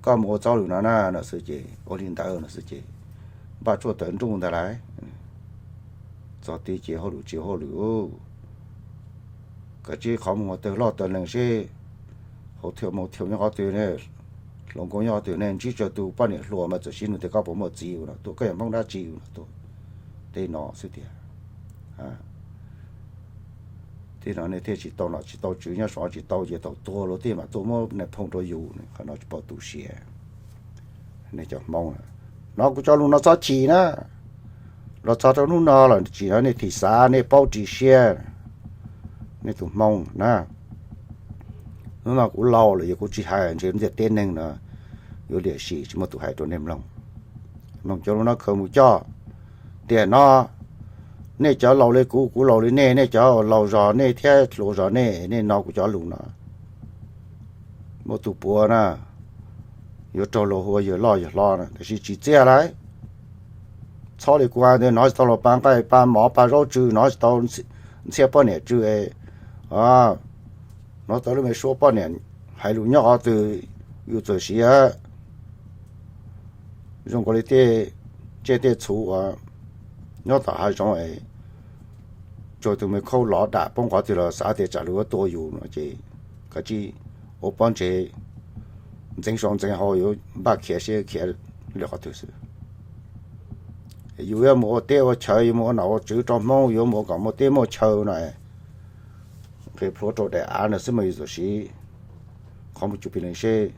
Koj mus ua txoj lus no na no xwb ces ua li ntawd no xwb ces npaj tshuaj tawv nruj ntag lauj. Txog tid ces hauj lwm tsis hauj lwm, kav tsij qhov muag tawg loj tawg lees seb, hauv thiaum mus thiaum nyob qhov twg ne, hluas nkauj nyob qhov twg ne, ntsib tsawg tus poj niam hluas mas txawm siv nug tias koj puas muaj txiv ua no tuaj, koj yog Hmoob dab tsi ua no tuaj. Tej no xwb tiag. Tej no nej thiaj tsis tau nom tsis tau tswv, nyob saum tsis tau ces thaum tuag luag tej mam tuaj muab nais phoo rau yus, qhov no tsis pom tu siav. Nej cov Hmoob, hnov kuv cov lus no txhob chim na. Los txog rau hnub no lawm tsis hnov nej thim xav, nej paub ris siab, nej tus Hmoob na. Hnub no kuv laus lawm, yog kuv tsis hais ntshe ntiaj teb neeg no yuav liam sim tsis muaj tus hais rau nej mloog. Mloog cov lus no khaws mus coj tiam no, nej cov laus li kuv, kuv laus li nej, nej cov laus zog nej thiab hluas zog nej, nej hnov kuv cov lus no, muaj tus puav na, yuav raug luag hu yawg loj yawg hlob na, tiam sis tsis txiaj lauj. Txhob li kuv hais ntawd, hnov tsis tau luag pa nqaij pa mov pa zaub tsw, hnov tsis tau ntxhiab poj niam tsw, hnov tau lub me suab poj niam hais lus nyob qhov twg, yus txawm siav zoo nkaus li tej tsiaj tej txhu uas nyob tom hav zoov es tsuag tus me khaub lov dam poob qhov twg los xav tias tsam luag yuav tua yus no ces kav tsij ua pob ntseg ntxeev saum ntxeev hauv, yuav npaj khiav seb khiav lawm qhov twg xwb. Yus yuav mus ua teb ua chaw, yuav mus ua nom ua tswv rau Hmoob, yuav mus ua kom muaj teb muaj chaw no, nqis plhuav rau daim av no xwb mas yus txawm siv qhov muag cus pis lees seb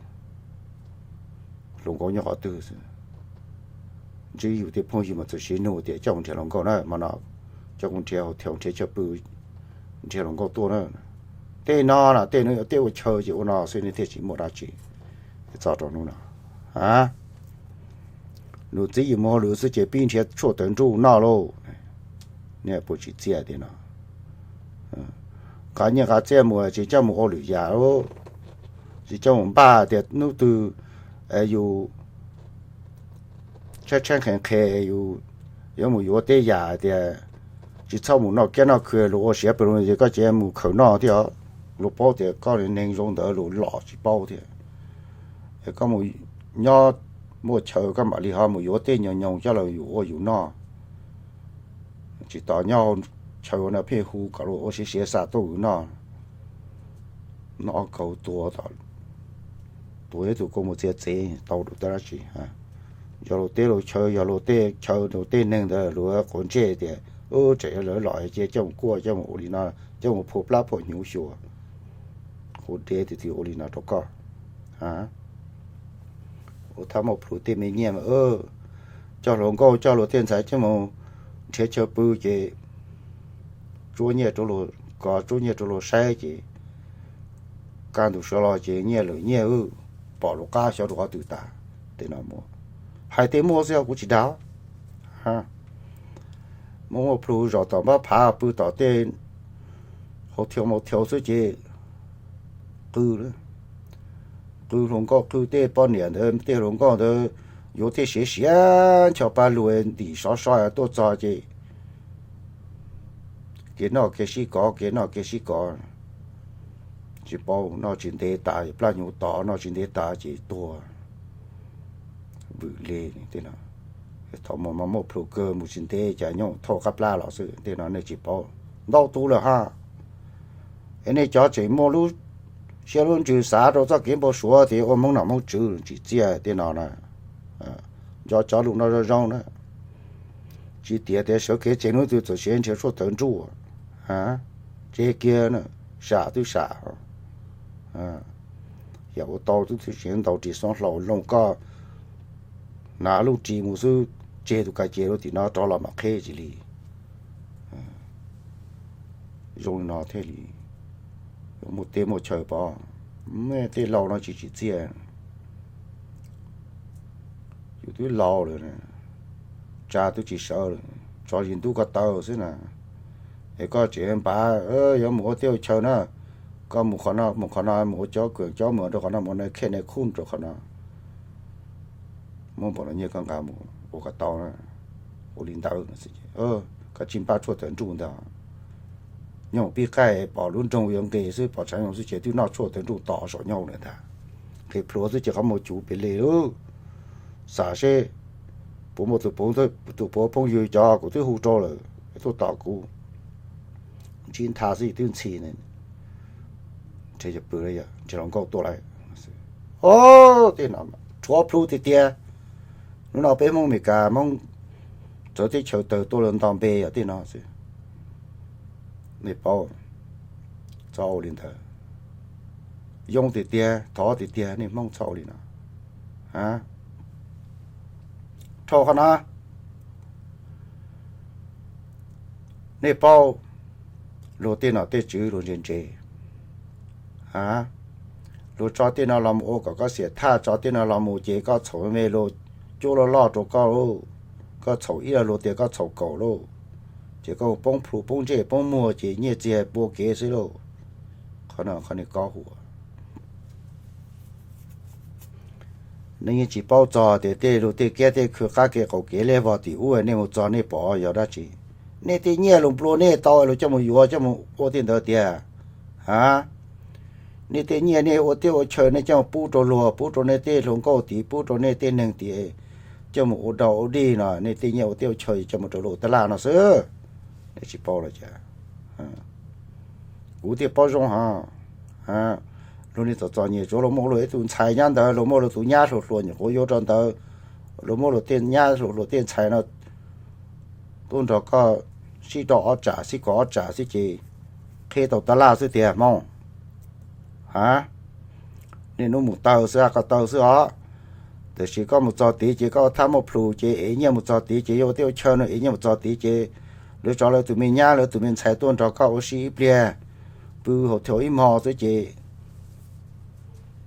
hluas nkauj nyob qhov twg xwb. Ntsib yus tej phooj ywg mas txawm siv nug tias coj mus nrhiav hluas nkauj na, hmo no coj kuv nrhiav hauv thiaum nrhiav chaw pw, nrhiav hluas nkauj tuaj na. Tej no na tej no yog tej ua chaw ces ua no xwb, nej thiaj tsis muaj dab tsi. Txog rau hnub no, lus txib yus mus hauj lwm xwb ces pib nrhiav tshuaj tawv nruj noj lauj. Nej puas tsis txiaj tiag no? Nqa nyiaj nqa txiaj mus tsis coj mus ua lwm yam, tsis coj mus npaj tias hnub twg yus tshaib tshaib nqhis nqhis, yus yuav mus yuav tej yam tias tsis txhob mus noj kiab noj khw, luag ua siav pes lug ces koj cia mus khaws noj thiab. Luag paub tias koj li neeg zoo ntawd luag lom tsis paub thiab. Es koj mus nyob muaj chaw koj mam li ho mus yuav tej nyoos nyoos coj los yus ua yus noj. Tsis tos nyob hauv chaw no pheej hu kom luag ua siav siav xa tuaj yus noj. Noj kaus tuag, tuag ib tug kua muag txiav txev tau rau dab tsi? Yog luag teb luag chaw, yog luag tej chaw luag tej neeg ntawd luag quav ntsej tias tseem yog lawv lom ces coj mus kuaj, coj mus ua li no, coj mus phua plab phua hnyuv xyuas, quav deb tiag tiag ua li no rau koj. Ua thaj muaj plhus tej me nyiaj mas coj hluas nkauj coj luag tej ntxhais coj mus nrhiav chaw pw ces tsuab nyiaj rau luag kov, tsuab nyiaj rau luag saib ces kaj ntug sawv los ces nyiaj lwm nyiaj wb pom lub qab xyov rau qhov twg tas. Tej no muaj, hais tej muaj xwb, kuv tsis dag. Muaj muaj plhu zom tom npab phav pw tom tej hau thiau mau thiau xwb ces qw, qw hluas nkauj qw tej poj niam ntawd tej hluas nkauj ntawd yuav tej siav siav ncho paj lug ntim sov so tuaj txog ces kev noj kev sib kov kev noj kev sib kov. Tsis paub, noj tsis ntev tas plaj hnyuv tod, noj tsis ntev tas ces tuag vwm li. Tej no thaum mus mas muaj plhu kawg, mus tsis ntev cas nyooj thauj qab plab los xwb. Tej no nej tsis paub, ntau tus lawm ha. Es nej cov tseem muaj lub siab lub ntsws xav rau txoj kev npau suav tias ua Hmoob nom Hmoob tswv tsim txiaj tej no na, nco cov lus no zoo zoo na. Tsis tias tias sawv kev tseg hnub twg txawm siav nrhiav tshuaj tawv nruj, tseg kiag na, sam twb sam. Yam ua tau twb txwm siav ntaus ris xoob hlau loo koj hnav lub ris mus xwb, tseg tus ka cia rau tim no rov los mam qheb tsis li. Zoo li no thiaj li muaj teb muaj chaw pov. Tej laus no tsis tsim txiaj. Yus twb laus lawm, tsa twb tsis sawv lawm, tso zis ntub ko taw xwb na. Es koj tseem npav yuav mus ua teb ua chaw na, koj mus qhov no mus qhov no, mus ua cov kawm cov muag rau qhov no, mus ua khej nais khuj rau qhov no, muaj npaum no nyiaj koj nqa mus ua kom tau na. Ua li ntawd, koj tsis npaj tshuaj tawv nruj ntag. Nyooj pib qaij pom lub nroog yuav nqis xwb, pom tshav nyoog xwb ces twb noj tshuaj tawv nruj tom saum nyooj lawm ntag. Nqhis plhuav xwb ces qhov muag cuv pes li lawm. Xam seb puas muaj tus puav phooj ywg cov kuv twb hu rau lawm tuaj tom kuv. Ntsib ntha xwb twb ntxhi ne. Ntshe yog pw, ntshe hluas nkauj tuaj lawm. Ob, tej no rhuav plhu tiag tiag. Hnub no peb Hmoob Amelikas, Hmoob txawv teb chaws tawg tuaj lawv nto npe yog tej no xwb. Nej paub, txhob ua li ntawd. Yoo tiag tiag, thov tiag tiag nej Hmoob txhob ua li no. Dhau qhov no, nej paub, luag tej nom tej tswv luag ntse ntse, luag tso tej no los mus ua kom koj xiam thaj, tso tej no los mus ces koj txhaum me, luag cuab loj loj rau koj lauj, koj txhaum ib los luag tias koj txhaum kaum lauj, ces koj poob plhu poob ntsej poob muag ces nyiaj txiag pua kev xwb lauj. Qhov no qhov nej kob huam. Nej yeej tsis paub txog tias tej luag tej kiab tej khw qab kev qaum kev liaj vog tim ub nej mus txog nej pom yog dab tsi. Nej tej nyiaj luag nplua nej tau luag coj mus yuav coj mus ua tej ntawd tiag. A, nej tej nyiaj nej ua teb ua chaw nej coj mus pub rau luag, pub rau nej tej hluas nkauj tid, pub rau nej tej neeg tid, coj mus ua dog ua dig no, nej tej nyiaj ua teb ua chaw coj mus rau luag tab laj no xwb. Nej tsis paub los cas. Kuv thiaj paub zoo hos. Luag niag txom txom nyem tsuav luag muaj luag ib tug ntxhais nyob ntawd, luag muaj luag tus nyab hluas hluas nyuam qhuav yuav rau ntawd, luag muab luag tej nyab hluas hluas tej ntxhais no tuaj nrog koj sib rau ob tsam sib kov ob tsam xwb ces qheb tau tab laj xwb tiag Hmoob. A, niaj hnub mus taw xwb, koj taw xwb os. Tiam sis koj mus txog tid ces koj thaj muaj plhus ces ev nyiaj mus txog tid ces yuav ua teb ua chaw no, ev nyiaj mus txog tid ces lawv tso lawv tus me nyab lawv tus me ntxhais tuaj nrog koj ua si ib pliag, pw hauv thau ib hmo xwb ces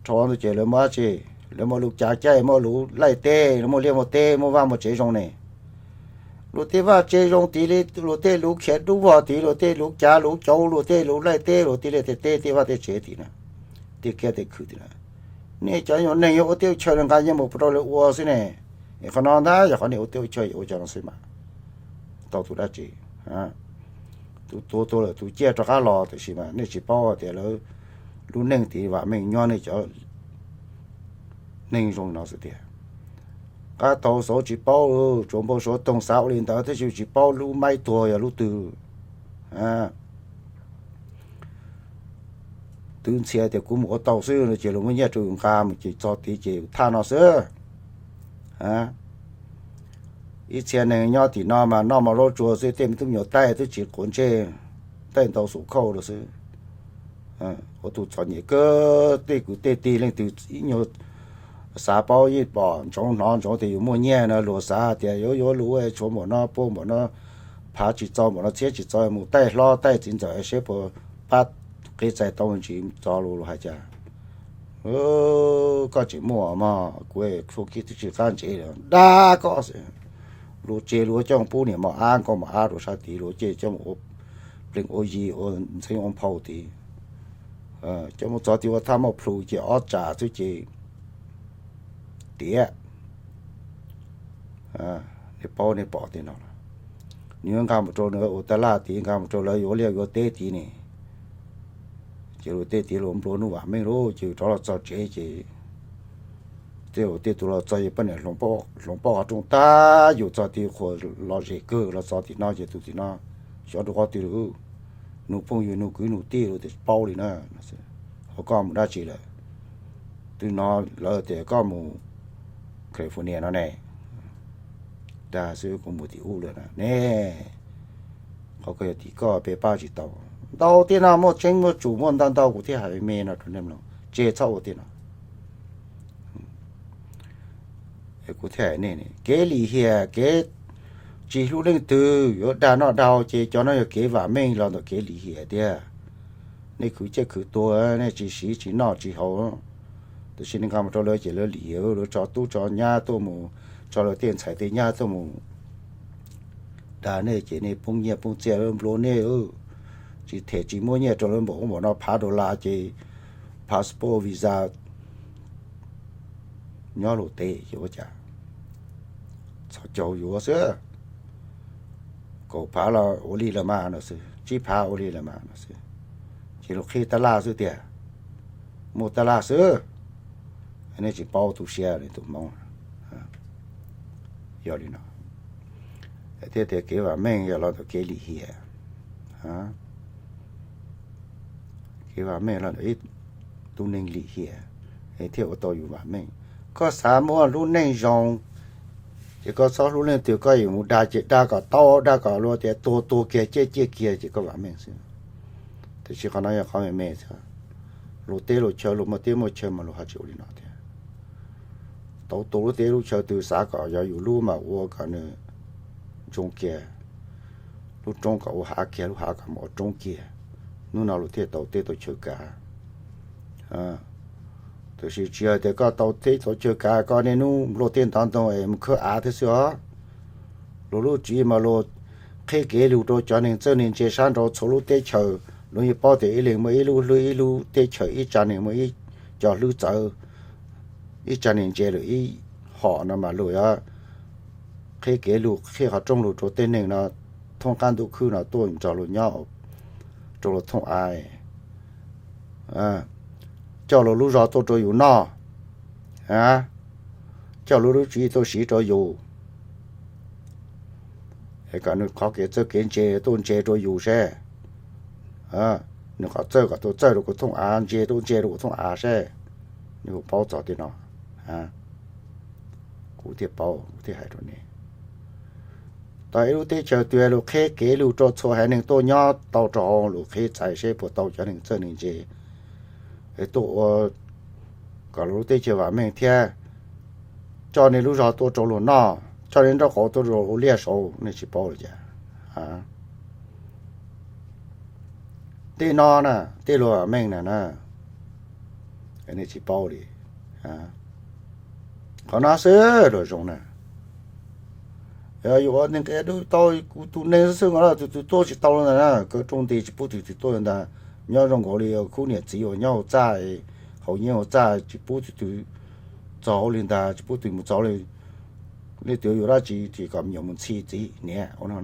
rho ntawd ces lawv muab dab tsi, lawv muab lus cav caij, muab lus laij teb, lawv muaj liaj muaj teb, muaj vaj muaj tsev zoo ne. Luag tej vaj tsev zoo tid li, luag tej lus khiav dub vog tid, luag tej lus cav lus cauv, luag tej lus laij teb, luag tej liaj tej teb, tej vaj tej tsev tid na, tej kiab tej khw tid na. Nej cov nyuam neeg yuav ua teb ua chaw nqa nyiaj mus rau lawv ua xwb ne. Es qhov no ntag yog qhov nej ua teb ua chaw yuav ua cov no xwb mas tau tus dab tsi. Tus tuag tuag lawm tus ciaj rov qab los, tiam sis mas nej tsis paub tias lawv lub neej tid vam meej nyob nej cov neeg zoo no xwb tiag. Qab tau xauv tsis paub, tsuas npau suav toog xav ua li ntawd tab sis tsis paub lub maib tuag yog lub twg. Twb ntxhia tias kuv mus ua tau xwb no ces luag muab nyiaj rau yus nqa mus ces txog tid ces yus thaj no xwb. Ib txhia neeg nyob tim no mas noj mov laub tsuag xwb, tej me tub me nyuam taij twb tsis quav ntsej, taij ntau xum khauj lawm xwb. Ua tus txom nyem kawg, tej kwv tej tij leej twg ib nyuag xav paub yeej pom ntsoov hnov ntsoov tias yus muaj nyiaj no luag xav tias yuav yuav luag tshuav npaum no pua npaum no, phav tsis txaus npaum no txhiab tsis txaus mus taij hlob taij txiv ntxawm seb puas pab qev txais tau ntsis txog lus luag hais cas. Koj tseem muaj mog, kuv txhua kiag twb tsis qab ntsev li, dag koj xwb. Luag tseg luag coj pub niam mos ab nkauj mos ab rau sab tid, luag cej coj mus ua plees ua yi ua ntxeeb ua phau tid. Coj mus txog tid ua thaj maj plhu ces ob tsam xwb ces tiav. Nej paub nej pom tej no, nws yuav nqa mus rau nws ua taj laj tid, nqa mus rau lawv yuav liaj yuav teb tid ne. Ces luag tej tid luag nplua nuj vam meej lawm ces rov los txog tsev ces tej tus los txog ces poj niam hloov pob qhov rooj tag yus txog tid qhuas los zem kawg los txog tim no ces tus tim no xyov rau qhov twg lawm. Nug phooj ywg nug kwv nug tij luag tias tsis paub li na. Ho koj mus dab tsi lawm? Twb hnov lawv tias koj mus California no ne. Dag xwb, kuv mus tim ub lawm na ne. Qhov koj yog tim koj, peb pab tsis tau. Ntau tej no muaj tseeb muaj tsum muaj ntau ntau, kuv thiaj hais me no rau nej mloog, tseg txhob ua tej no. Kuv thiaj hais nej, kev lim hiam kev tsis hlub leej twg yuav dag noj dag haus ces cov no yog kev vam meej los ntawm kev lim hiam tiag. Nej khwv ciaj khwv tuag, nej tsis siv tsis noj tsis haus, tab sis nej nqa mus rau lawv ces lawv lim hiam, lawv tso tub tso nyab tuaj mus, tso lawv tej ntxhais tej nyab tuaj mus dag nej ces nej poob nyiaj poob txiaj, lawv nplua nej. Tsis them tsis muab nyiaj rau lawv npaum ub npaum no, phav dollar ces passport visa nyob luag teb ces ua cas txhos caug yuav xwb. Kaum phav los ua li lawm mas no xwb, tsib phav ua li lawm mas no xwb. Ces luag qhib tab laj xwb tiag, muaj tab laj xwb. Nej tsis paub tu siab li tus Hmoob. Yog li no, thiaj tias kev vam meej yog los ntawm kev lim hiam. Kev vam meej los ntawm ib tug neeg lim hiam thiaj ua tau yus vam meej. Koj xav muaj lub neej zoo ces koj txhob hlub leej twg, koj yuav mus dag ces dag kom tau, dag kom luag tias tuag tuag kiag ciaj ciaj kiag ces koj vam meej xwb. Tiam sis qhov no yog qhov me me xwb. Luag teb luag chaw, luag muaj teb muaj chaw mas luag ho tsis ua li no thiab. Tau tu lub teb lub chaw twg xav kom yog yus lub mas ua kom nws ntsoog kiag, lub roob kom ua hav kiag, lub hav kom mus ua roob kiag, hnub no luag thiaj tau teb tau chaw kav. Tiam sis tsis yog tias koj tau teb tau chaw kav koj niaj hnub nplua tej ntov ntoo es mus khawb av thiab xwb os. Luag lub tswv yim mas luag qhib kev lug rau cov neeg txawj neeg ntse sab nraud txhua lub teb chaws. Luag yeej paub tias ib leeg muaj ib lub hlwb, ib lub teb chaws ib tsa neeg muaj ib co hlwb txawv, ib tsa neeg ntse lawm ib hom no mas luag yuav qhib kev lug qhib qhov rooj lug rau tej neeg no thoob qab ntuj khwb no tuaj nrog luag nyob rau luag thooj av, coj luag lub zog tuaj rau yus noj, coj luag lub tswv yim tuaj siv rau yus, es kom nws qhov kev txawj kev ntse tuaj ntse rau yus seb, nws qhov txawj kom tuaj txawj rau kuv thooj av, ntse tuaj ntse rau kuv thooj av seb, nws puas paub txog tej no. Kuv thiaj paub, kuv thiaj hais rau nej. Tau ib lub teb chaws twg luag qhib kev lug rau txhua haiv neeg tuaj nyob tau rau hauv, luag qhib txais seb puas tau cov neeg txawj neeg ntse es tuaj ua kom luag lub teb chaws vam meej thiab coj nej lub zog tuaj rau luag noj, coj nej nraub qaum tuaj rau ua liaj saud, nej tsis paub li cas. Tej no na, tej luag vam meej na na, nej tsis paub li. Qhov no xwb luag zoo na. Yog yuav ua neeg qia dub tau kuv tus neeg xwb xwb no tus twg tuaj tsis tau li ntag na, kaw rooj nti tsis pub tus twg tuaj li ntag. Nyob zoo nkaus li khub niam txiv uas nyob hauv txaj, haus nyiaj hauv txaj tsis pub tus twg txog hauv li ntag, tsis pub tus twg mus txog li. Leej twg yuav dab tsi ces kom me nyuam mus ntxhi txiv niam ua no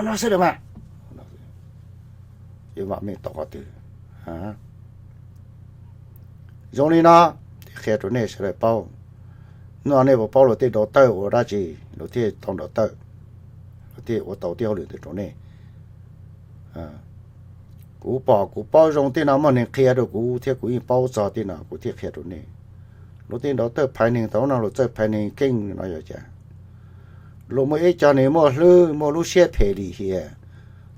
no xwb mas. Yuav vam meej tau qhov twg? Zoo li no, qhia rau nej sawv daws paub. Hnub no nej puas paub luag tej nrov tawj ua dab tsi, luag thiaj tau nrov tawj, luag thiaj ua tau tej hauj lwm ntawd rau nej? Kuv pom kuv paub zoo tej no muaj neeg qhia rau kuv thiab kuv yeej paub txog tej no kuv thiaj qhia rau nej. Luag tej nrov tawj phais neeg tau no luag txawj phais neeg keej no yog cas? Luag muaj ib co neeg muaj hlwb muaj lub siab phem lim hiam,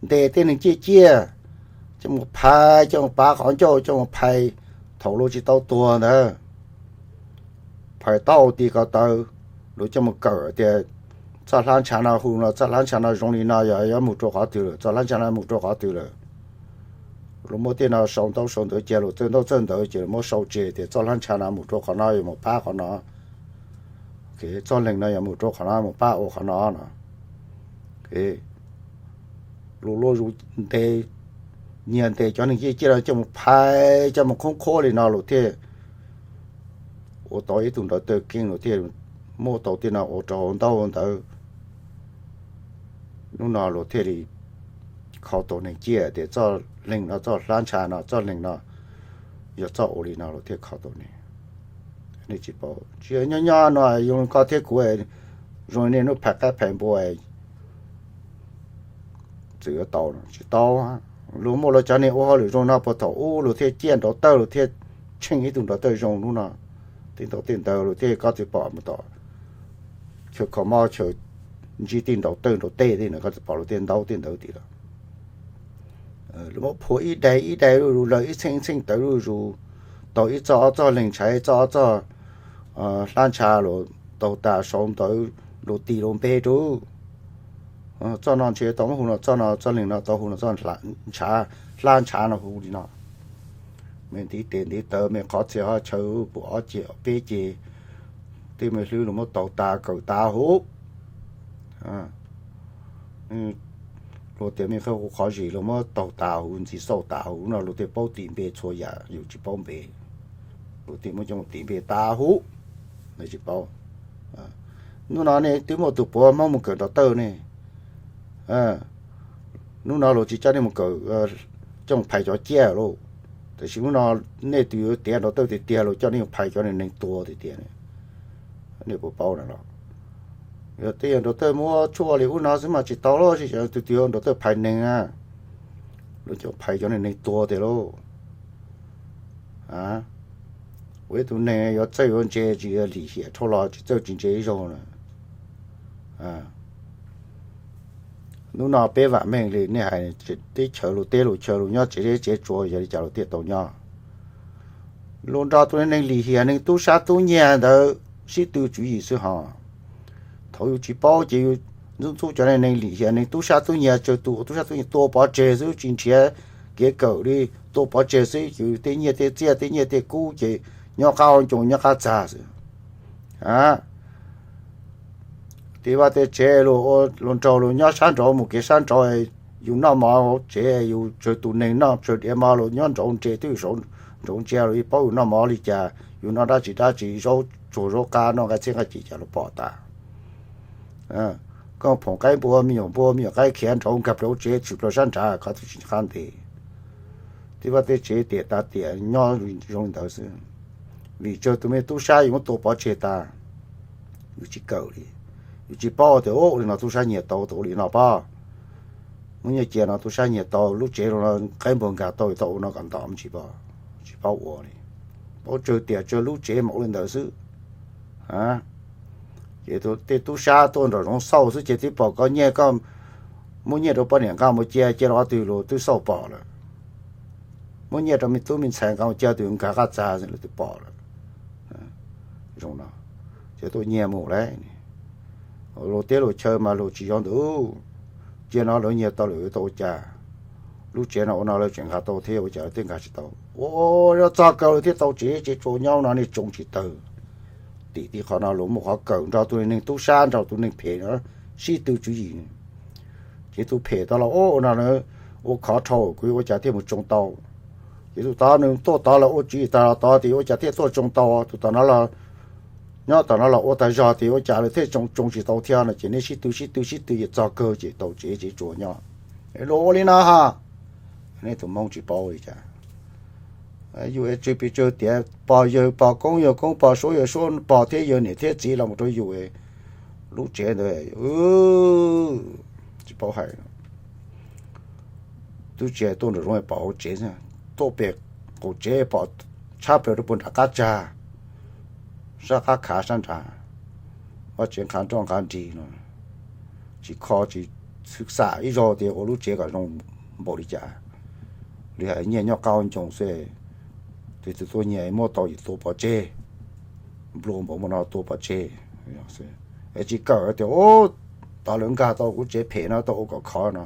ntes tej neeg ciaj ciaj, coj mus phais, coj mus pav qhov ncauj, coj mus phais thaum luag tsis tau tuag ntawd. Phais taub hau ti ko taw, luag coj mus kawm tias txoj hlab ntsha no hu no, txoj hlab ntsha no zoo li no, yog yuav mus rau qhov twg lawm, txoj hlab ntsha no mus rau qhov twg lawm. Luag muab tej no sau ntaub sau ntawv cia, luag txawj ntaub txawj ntawv ces luag muab sau tseg tias txoj hlab ntsha no mus rau qhov no, yuav mus pab qhov no. Txoj leeg no yog mus rau qhov no, mus pab ua qhov no no. Lus luaj zus ntes, nyiag ntes cov neeg ciaj ciaj los coj mus phais, coj mus khoob khuab li no lus thiaj ua tau ib tug nrov tawg keej, lus thiaj muab tau tej no ua rau hauv ntaub ntawv. Hnub no lus thiaj li kho tau neeg ciaj tias txoj leeg no, txoj hlab ntsha no, txoj leeg no yog txoj ua li no, lus thiaj kho tau neeg. Nej tsis paub, tsis yog nyob nyob no zoo li koj thiab kuv, zoo li nej hnub phais qaib phais npua txawm yuav tau, tsis tau. Luag muaj luag cov neeg ua hauj lwm zoo no puag thaum ub, luag thiaj ciaj nrov tawg, luag thiaj tsheej ib tug nrov tawg zoo. Hnub no tej ntaub tej ntawv luag thiaj, koj thiaj pom mus tom chaw kho mob, chaw ntsib tej nrov tawg nrov tej tej no, koj thiaj pom luag thiaj ntaub tej ntawv tim los. Luag muab phua ib daim ib daim zuj zus, lawv ib txheej ib txheej tawv zuj zus, tau ib txoj ob txoj leeg ntsha, ib txoj ob txoj hlab ntsha, luag taug tas sau ntawv, luag tis luag npe rau. Txoj no ntshe tau muab hu no, txoj no, txoj leeg no tau hu no, txoj ntsha, hlab ntsha no hu li no. Me ntiv tes ntiv taw, me qhov txhia qhov chaw, pum ob ceg peb ceg, tej me hlwb luag muab taug tas kawm tas huv. Luag tias me qhov, qhov zis luag muab taug tas huv, ntxiv xauj tas huv no, luag thiaj paub tis npe txhua yam, yus tsis paub npe, luag thiaj muab coj mus tis npe tas huv, tsis paub. Hnub no nej twb muaj tus puav Hmoob mus kawm nrov tawg ne, hnub no luag tsis coj nej mus kawm, coj mus phais cov ciaj lauj. Tiam sis hnub no nej tus yuav tiav nrov tawg tiag tiag, luag coj nej mus phais cov neeg tua tiag tiag. Nej puas paub na los? Yog tej yog nrov tawg muab tshuaj li ub no xwb mas tsis tau los, tsis yog tus twg nrov tawg phais neeg na, luag coj phais cov neeg tua tiag lauj. Ua ib tug neeg yuav txawj yuav ntse, tsis yog lim hiam dhau los, tsis txawj tsis ntse ib zaug na. Hnub no peb vam meej li nej hais, teb chaws lus teb lus chaw lus nyob tsev zeb tsev tsua yog li cas lus thiaj tau nyob. Lus nrog tus neeg lim hiam neeg tub sab tub nyiag ntawd sib tw tswv yim xwb hos. Thaum yus tsis paub ces yus ntxub ntxub cov neeg lim hiam neeg tub sab tub nyiag, tsawg tus tub sab tub nyiag tua pov tseg xwb, tsis nrhiav kev kawm li, tua pov tseg xwb, ces tej nyiaj tej txiaj tej nyiaj tej kub ces nyob qab ncoo nyob qab txag xwb. Tej vaj tej tsev luag nraug luag nyob sab nraud mus kev sab nraud, yus noj mov hauv tsev, yus tsawg tus neeg noj tsawg diav mov, luag nyob nraud nres twb nraud ntsia, luag yeej paub yus noj mov li cas, yus noj dab tsi dab tsi, zaub tsuag zaub qab, noj nqaij txhiab nqaij ci cas luag pom tas. Koj phoom qaib npua, me nyuam npua me nyuam qaib khiav nraud nkag plaws hauv tsev tshwm plaws sab nrad, koj twb tsis qab ntes. Tej vaj tej tsev tiam tas tiam nyob zoo li ntawd xwb, vim tsawg tus me tub sab yus muab tua pov tseg tas, yus tsis kawm li, yus tsis paub tias ua li no tub sab nyiag tau, tau ua li no pob, muab nyiaj cia no tub sab nyiag tau, lub tsev zoo no qaib npua nkag tau, tau ua no kom ntom, tsis paub, tsis paub ua li. Paub tsawg tiam tsawg lub tsev mas ua li ntawd xwb. Ces tej tub sab tuaj nraum zoov xauj xwb ces twb pom koj nyiag, koj muab nyiaj rau poj niam nqa mus cia, cia rau qhov twg los twb xauj pom lawm. Muab nyiaj rau me tub me ntxhais nqa mus cia twg nkag qab txag los twb pom lawm. Zoo no ces tuaj nyiag mus lawm. Luag teb luag chaw mas luag tsis yog ntawd, cia no lawv nyiag tau lawm yuav tau ua cas? Lub tsev no ua no lawv tseem nkag tau thiab, ua cas lawv tej nkag tsis tau? Ua txog kawg lawv thiaj tau tsev, tsev tsua nyob no nej tsoo tsis tawg. Tim tib qhov no luag muaj qhov kawm nrog tus neeg tub sab nrog tus neeg phem no sib tw tswv yim. Ces tus phem tod los ua no, ua khov dhau kuv ua cas thiaj mus tsoo tau? Ces tus tod nws tuaj tod los ua tswv yim tag los tod tias ua cas thiaj tuaj tsoo tau? Tus tom no los nyob tom no los ua tag zog tias ua cas lawv thiaj tsoo, tsoo tsis tau thiab no ces nej sib tw sib tw sib tw ces txog kawg ces tau tsev, tsev tsua nyob. Luag ua li no ha. Nej tus Hmoob tsis paub li cas. Yus es tsw pes tsawg tiav, pog yawg pog, koob yawg koob pog, suab yawg suab pog thiab yawg niam thiab txiv los mus rau yus lub tsev ntawd, tsis paub hais. Twb tsis hais tuaj nraum zoov pom hauv tsev, tuaj pem qaum tsev pom tshab plaws rau puag nram qab tsag, sab qab khav sab nrad, vaj tsev nqha nroj nqha nrig no, tsis kho tsis xwm xam ib zaug tias ua lub tsev kom zoo npaum li cas. Li hais nyiaj nyob qab ncoo xwb, tus twg tuaj nyiag muab tau ces tua pov tseg, nplua npaum no tua pov tseg. Es tsis kawm tias tod lawv nkag tau kuv tsev phem no tau ua kom khov no.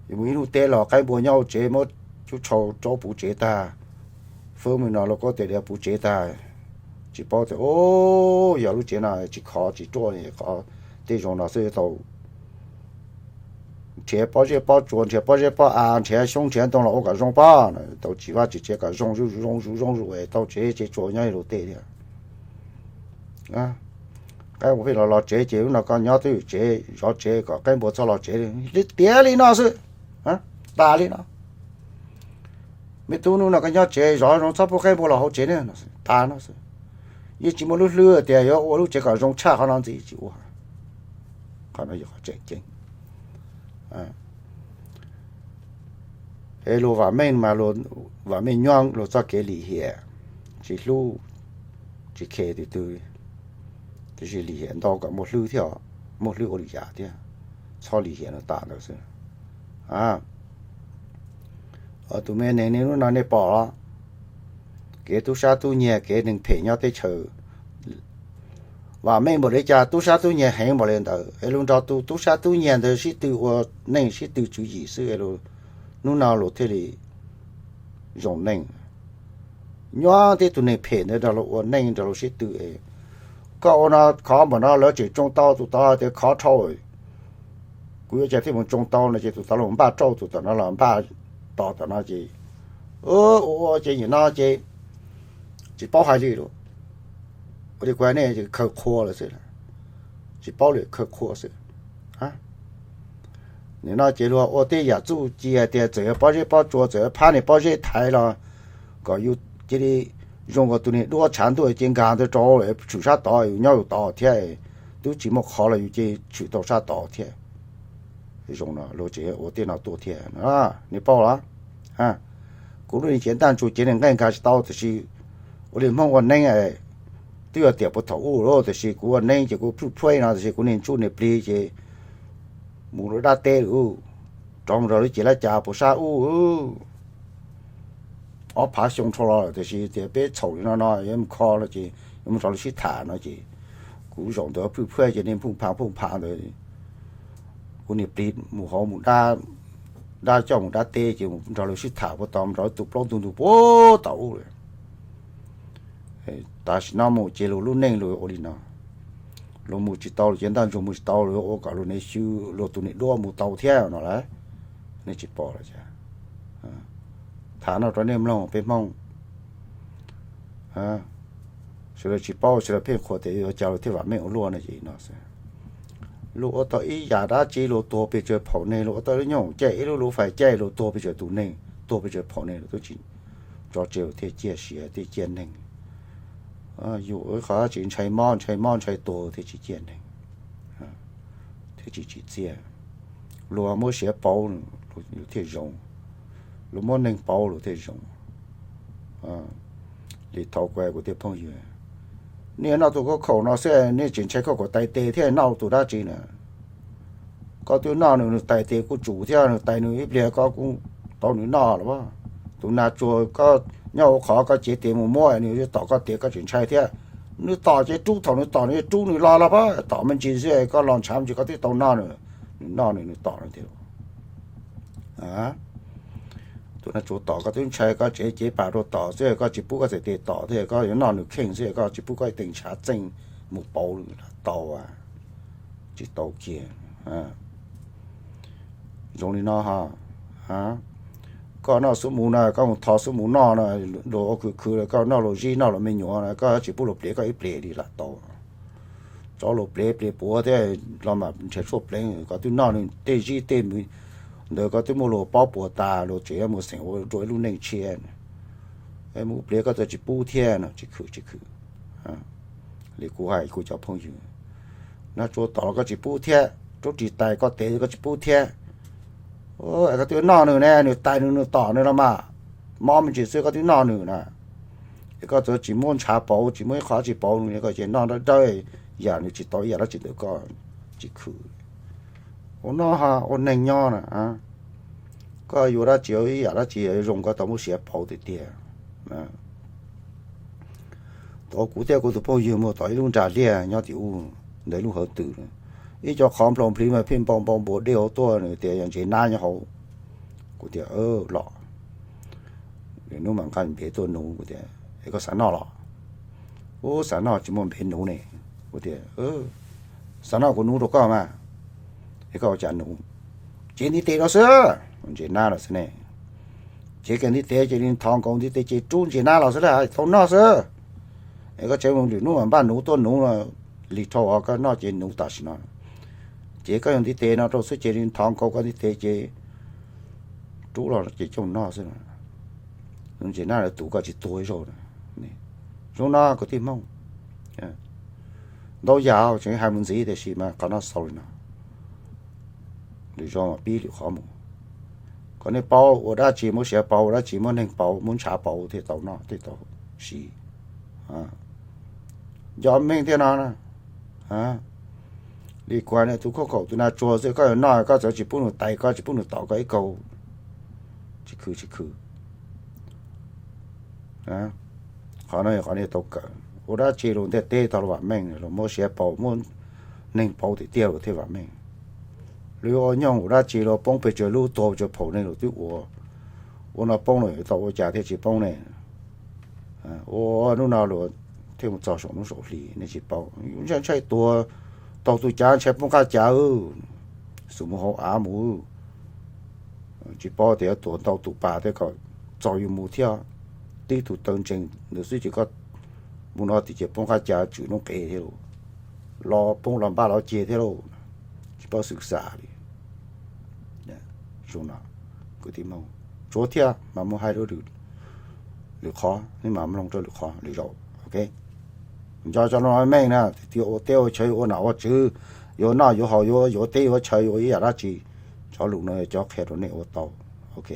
Yuav mus ib hnub teb los qaib npua nyob hauv tsev muab cub tshau raub puv tsev tag, fwb me no los koj tias puv tsev tag, Tsis paub tias, o, yog lub tsev no tsis khov tsis ruaj, qhov tej zoo no xwb tau nrhiav pob zeb pob tsuas, nrhiav pob zeb pob av, nrhiav xyoob nrhiav ntoo los ua kom zoo pob, tau tsis vaj tsis tsev kom zoo zoo zoo zoo es tau tsev tsev tsuas nyob ib lub teb thiab. Qaib ua pheej los los tsev ces lub no koj nyob twj ywm tsev zov tsev kom qaib npua txhob los tsev li. Tiav li no xwb, tas li no. Me tub, hnub no koj nyob tsev zov zoo, txhob pub qaib npua los hauv tsev ne, tas no xwb. Yeej tsis muaj lub hlwb tias yuav ua lub tsev kom zoo tshaj qhov no ntxiv, tsis ua. Qhov no yog qhov tseem ceeb. Es luag vam meej mas, vam meej nyob luag txoj kev lim hiam, tsis hlub, tsis khes tus twg, tiam sis lim hiam ntau kom muaj hlwb thiab, muaj hlwb ua lwm yam thiab. Txhob lim hiam no tas ntawd xwb. Tus me neeg niaj hnub no nej pom los, kev tub sab tub nyiag, kev neeg phem nyob teb chaws, vam meej npaum li cas tub sab tub nyiag heev npaum li ntawd, es luag nrog tus tub sab tub nyiag ntawd sib tw ua neej, sib tw tswv yim xwb, hnub no luag thiaj li zoo neej. Nyob tib tug neeg phem ntawd nrog luag ua neej, nrog luag sib tw. Koj ua no khov npaum no lawv tseem tsoo tau tus tod tias khov dhau, kuv yuav cas thiaj mus tsoo tau no ces tus tod los npaj rau, tus tom no los npaj tos tom no ces ua ua ces nim no ces tsis paub hais li lawm. Ua li kuv hais nej, khaws qhua lawm xwb, tsis paub li, khaws qhua xwb. Nim no ces luag ua tej yam txuj ci tias txawm yog pob zeb pob tsuas, txawm yog phab niag pob zeb thaiv los kom yus cia li zoo nkaus tus niag duab tshav ntuj ces nkag ntawd rau, tshwm sab tod yus nyob yus tod thiab, twb tsis muaj qhov los yus cia li tshwm tau sab tod thiab. Zoo no luag tseem ua tej no tuaj thiab, nej paub los? Kuv lub niag cev ntaj ntsug cev neeg nqaij nkag tsis tau, tiam sis ua li Hmoob ua neeb, twb yog tiam puag thaum ub lawm, tiam sis kuv ua neeb ces kuv phuj phuaj no, tiam sis kuv niag ntsuj niag plig ces mus rau dab teb lawm, rov mus rau lub ces lab cas puas sab ub, ob phav xyoo dhau los lawm, tiam sis tias peb txhaum li no no yuav mus kho no ces yuav mus rau lub sib tham no ces kuv zaum ntawd phuj phuaj ces niag phooj pha phooj pha ntawd, kuv niag plig mus hauv mus dab, dab coj mus dab teb ces mus nrog lawv sib tham puag tod, mus nrog lawv tu plaub ntu ntug puag tod ub lawm. Tam sim no mus ces luag lub neej luag ua li no, luag mus tsis tau, luag cev ntaj ntsug mus tsis tau, luag ua kom luag niag xyw, luag tus niag duab mus tau thiab no lawm. Nej tsis pom los cas? Tham no rau nej mloog peb Hmoob. Sawv daws tsis paub, sawv daws pheej qhuas tias yuav cas luag thiaj vam meej ua luaj no ces no xwb. Luag ua tau ib yam dab tsi luag tuag pes tsawg phaum neeg, luag ua tau lub nyooj caij ib lub lub fais caij luag tuag pes tsawg tus neeg, tuag pes tsawg phaum neeg luag twb tsis tso tseg, luag thiaj ciaj sia thiaj ciaj neeg. Yus qhov tsis ntshai mob ntshai mob ntshai tuag thiaj tsis ciaj neeg, thiaj tsis tsim txiaj. Luag muab siav pauv, luag thiaj zoo. Luag muab neeg pauv luag thiaj zoo. Li thaum kuv, kuv tej phooj ywg, nej noj tus khaub khaum no xwb nej tseem ntshai khaub khaum tais tes thiab noj tus dab tsi na? Koj twb noj nws, nws tais tes kuj tsum thiab, nws tais nws ib pliag koj kuj tau nws noj los. Tus nas tsuag koj nyob hauv qhov koj cev tes mus muab nws tom koj tes koj tseem ntshai thiab. Nws tom ces rub, thaum nws tom nws rub nws los los pab tom me ntsis xwb, koj los ntshav me ntsis koj twb tau noj nws, nws noj nws, nws tom nws thiab. Tus nas tsuag tom koj twb ntshai, koj tsev cev pas rau tom xwb, koj tsis pub koj txhais tes tom thiab, koj yuav noj nws kheej xwb, koj tsis pub koj ib teeg ntshav txeej mus pauv los tau, tsis tau kiag. Zoo li no, koj noj xub mus na, koj mus thov xub mus noj na, luag ua khwv khwv los koj noj luag zib noj luag me nyuam na, koj tsis pub luag plev koj ib plev li los tau. Tso luag plev plev puav thiab los mas nrhiav tshuaj pleev, koj twb noj nws tej zib tej ntawd, koj twb muab luag pob puas tas, luag tseem yuav mus xeem ua rau ib lub neej tshiab. Mus plev koj txawm tsis pub thiab no, tsis khwm tsis khwm. Li kuv hais kuv cov phooj ywg, nas tsuag tom los koj tsis pub thiab, rub ris tais koj tes koj tsis pub thiab. Es koj twb noj nws ne, nws tais nws, nws tom nws los mas, mob me ntsis xwb koj twb noj nws na. Es koj txawm tsis muab ntshav pauv, tsis muab ib qho tsis pauv nws, koj ces noj dawb dawb, yam nws tsis tau ib yam dab tsi ntawm koj, tsis khwm. Ua no ua neeg nyob na, koj yuav dab tsi ib yam dab tsi zoo koj tau muab siav pauv tiag tiag. Tau kuv thiab kuv tus phooj ywg mus tom ib lub nra liaj nyob tim ub ntawm lub hawv twm, ib co qhov nploo nplig mas pheej npau npau npua dej hauv tuaj, nws tias yog ntsev nab nyob hauv. Kuv tias los, hnub mam nqa npej tuaj nuv, kuv tias es koj xav noj los? Ub, xav noj tsis muaj npe nuv ne. Kuv tias, xav noj kuv nuv rau koj mas, es koj ua cas nuv? Cev ntiv tes no xwb, ntses nab los xwb ne. Cev kiag ntiv tes ces li nthos nkaus ntiv tes ces rub ntses nab los xwb, tau noj xwb. Es koj tseem lwm hnub mas npaj nuv tuaj nuv no, lig dhau os, koj noj ces nuv tam sim no. Ces koj yog ntiv tes no rau xwb ces li nthos nkaus koj ntiv tes ces rub los ces coj noj xwb. Ntses nab lawv tus koj tsis tuag ib zaug. Zoo no kwv tij Hmoob, ntau yam tseem hais mus ntxiv tiam sis mas qhov no xaus li no. Lwm zaus mas pib lwm qhov mus. Kom nej paub ua dab tsi, muab siav pauv ua dab tsi, muab neeg pauv, muab ntshav pauv thiaj tau noj thiaj tau siv. Nco meej thiab no na. Li kuv hais, tus khaub khaum tus nas tsuag xwb, koj yuav noj koj txawm tsis pub nws tais koj, tsis pub nws tom koj ib kaug, tsis khwv tsis khwv. Qhov no yog qhov nej tau kawm. Ua dab tsi los ntiaj teb tau los vam meej, los muab siav pauv, muab neeg pauv tiag tiag los thiaj vam meej. Lwm ua nyoog ua dab tsi los poob pes tsawg lub, tuag pes tsawg phaum neeg los twb ua, ua no poob los yuav tau ua cas thiaj tsis poob ne? Ua hnub no los thiaj mus txog saum hnub saum hli nej tsis paub. Ntshai ntshai tuag taug tus cav ntshai poob qab cav, xum mus hauv av mus. Tsis paub tias yuav tuag ntau tus pas thiab kom txaus yus mus thiab. Tib tug taw ntsees ntawd xwb ces koj mus no tim ces poob qab cav tswm noob qes thiab lauj, los poob los npaj los ceg thiab lauj. Tsis paub xwm xam li. Zoo no, kwv tij Hmoob, tsuav thiab mas mus hais rau lwm qhov, nej mam mloog rau lwm qhov lwm zaus, ok. Nco tso no meej na, tias ua teb ua chaw yuav ua nom ua tswv, yuav noj yuav haus, yuav yuav teb yuav chaw, yuav ib yam dab tsi, cov lus no cov qhia rau nej ua tau, ok.